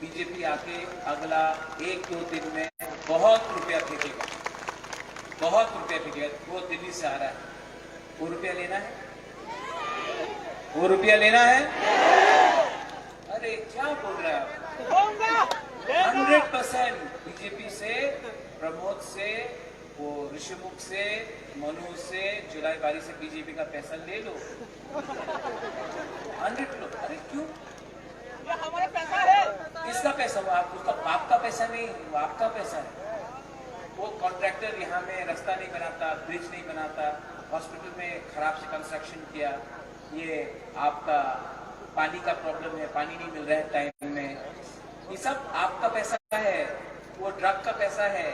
बीजेपी आके अगला एक दो दिन में बहुत रुपया फेंकेगा, बहुत रुपया फेंकेगा। वो दिल्ली से आ रहा है, वो रुपया लेना है, वो रुपया लेना है। अरे क्या बोल रहे हैं आप? हंड्रेड परसेंट बीजेपी से, प्रमोद से, वो ऋषिमुख से, मनु से, जुलाई बारी से बीजेपी का पैसा ले लो। हंड्रेड लो। अरे क्यों? ये हमारा पैसा है। किसका पैसा? वो आप, उसका बाप का पैसा नहीं, वो आपका पैसा है। वो कॉन्ट्रैक्टर यहाँ में रास्ता नहीं बनाता, ब्रिज नहीं बनाता, हॉस्पिटल में खराब से कंस्ट्रक्शन किया, ये आपका पानी का प्रॉब्लम है, पानी नहीं मिल रहा है टाइम में, ये सब आपका पैसा है, वो ड्रग का पैसा है।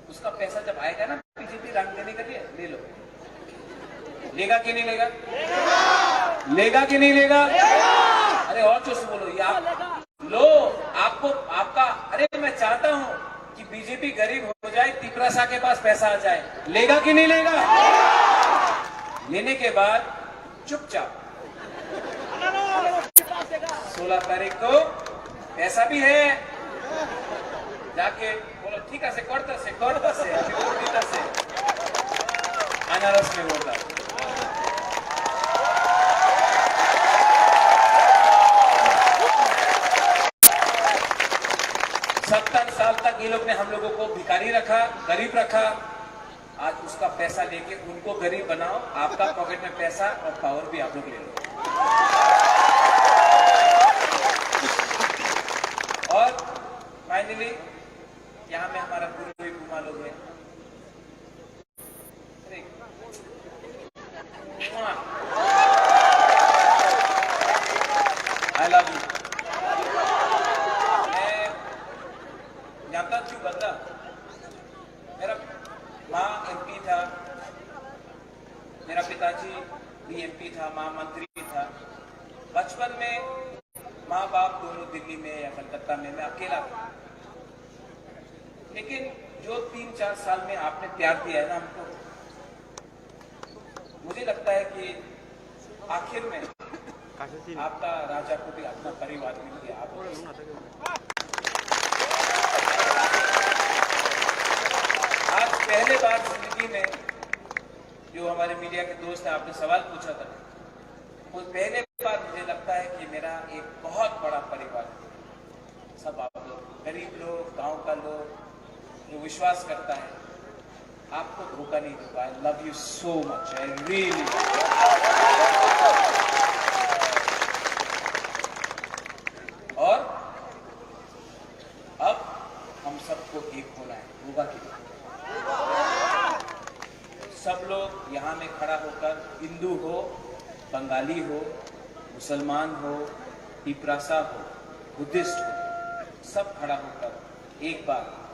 उसका पैसा जब आएगा ना बीजेपी रंग देने के लिए, ले लो। लेगा कि नहीं लेगा? लेगा कि नहीं लेगा? अरे और जोर से बोलो, ये आप लो, आपको, आपका, अरे मैं चाहता हूँ कि बीजेपी गरीब हो जाए, तिपरासा के पास पैसा आ जाए, लेगा कि नहीं लेगा? लेने के बाद चुपचाप सोलह तारीख को पैसा भी है, जाके बोलो, ठीक है, से करता से, करता से, अभी वोट देता से, अनारस में वोट डाल। सत्तर साल तक ये लोग ने हम लोगों को भिखारी रखा, गरीब रखा। आज उसका पैसा लेके उनको गरीब बनाओ, आपका पॉकेट में पैसा और पावर भी आप लोग ले लो। और फाइनली यहाँ में हमारा गुरु भी घुमा लोग हैं। अरे, I love you। मैं जानता क्यों बंदा, मेरा माँ एमपी था, मेरा पिताजी भी एमपी था, माँ मंत्री था। बचपन में माँ बाप दोनों दिल्ली में या कलकत्ता में, मैं अकेला था। लेकिन जो तीन चार साल में आपने प्यार दिया है ना हमको, मुझे लगता है कि आखिर में आपका राजा को भी अपना परिवार मिल गया। आप आज पहले बार जिंदगी में, जो हमारे मीडिया के दोस्त हैं, आपने सवाल पूछा था, वो पहले बार मुझे लगता है कि मेरा एक बहुत बड़ा परिवार है। सब आप लोग, गरीब लोग, गांव का लोग, जो विश्वास करता है, आपको धोखा नहीं दूंगा। I love you so much, I really। और अब हम सबको एक होना है, होगा कि नहीं? खड़ा होकर, हिंदू हो, बंगाली हो, मुसलमान हो, तिपरासा हो, बुद्धिस्ट हो, सब खड़ा होकर एक बार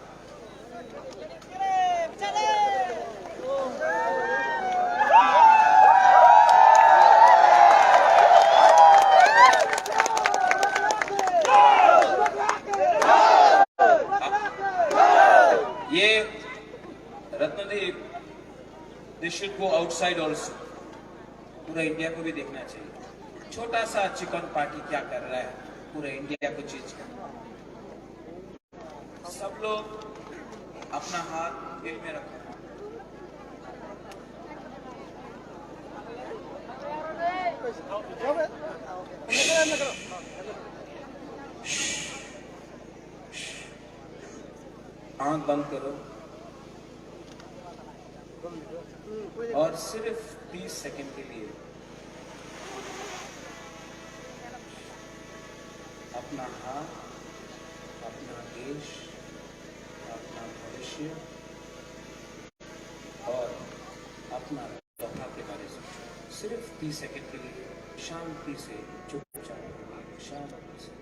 ये Ratnadeep, they should go outside also. पूरा इंडिया को भी देखना चाहिए, छोटा सा चिकन पार्टी क्या कर रहा है पूरा इंडिया को चेंज करना। सब लोग अपना हाथ दिल में रखो। आंख बंद करो और सिर्फ तीस सेकंड के लिए अपना हाथ, अपना देश, अपना भविष्य और अपना तथा के बारे में सिर्फ तीस सेकंड के लिए शांति से चुपचाप, शांति से।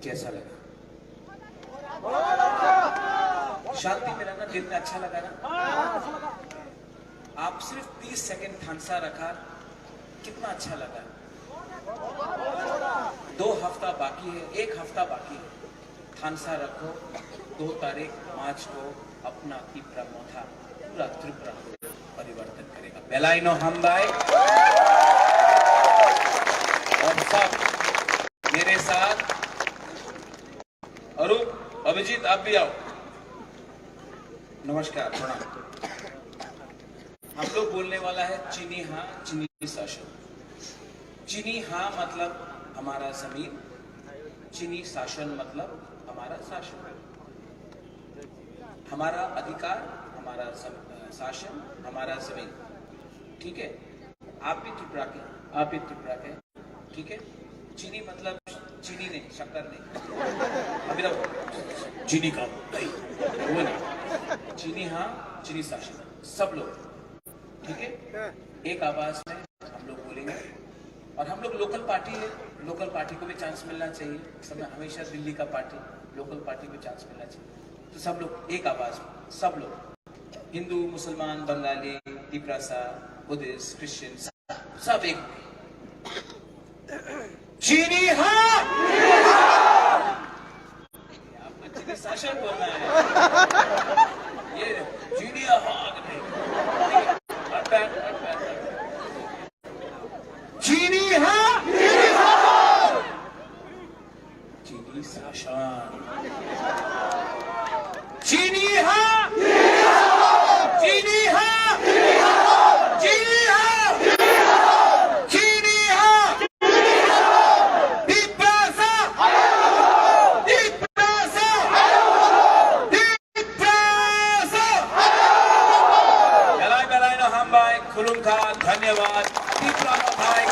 कैसा लगा? शांति में रहना दिल में अच्छा लगा ना? आप सिर्फ तीस सेकंड थानसा रखा, कितना अच्छा लगा। दो हफ्ता बाकी है, एक हफ्ता बाकी है। थानसा रखो, दो तारीख मार्च को अपना तिपरा मोथा पूरा त्रिपुरा को परिवर्तन करेगा। Belai no hambai। और सब मेरे साथ, अरूप, अभिजीत, आप भी आओ। नमस्कार, प्रणाम। हम लोग बोलने वाला है चीनी हाँ, चीनी शासन। चीनी हाँ मतलब हमारा जमीन, चीनी शासन मतलब हमारा शासन, हमारा अधिकार, हमारा जम-, अ, शासन, हमारा जमीन। ठीक है, आप भी त्रिपुरा के, आप भी त्रिपुरा के। ठीक है, चीनी मतलब चीनी नहीं, शक्कर नहीं। अभी तो चीनी का नहीं, वो नहीं। चीनी हाँ, चीनी शासन, सब लोग। ठीक है, एक आवाज में हम लोग बोलेंगे। और हम लोग लोकल पार्टी है, लोकल पार्टी को भी चांस मिलना चाहिए। सब में हमेशा दिल्ली का पार्टी, लोकल पार्टी को चांस मिलना चाहिए। तो सब लोग एक आवाज में, सब लोग, हिंदू, मुसलमान, बंगाली, तिपरासा, बुद्धिस्ट, क्रिश्चियन, सब, सब एक। चीनी हाँ। आपको चीनी शासन बोलना है। ये चीनी हाँ नहीं। हट बैठ, हट बैठ, हट बैठ। चीनी हाँ। चीनी शासन। चीनी हाँ। चीनी हाँ। चीनी हाँ। चीनी हाँ। Tiprasa! Tiprasa! Tiprasa! Belai belai no hambai, khulumkha, dhanyawad. Tipra Mothai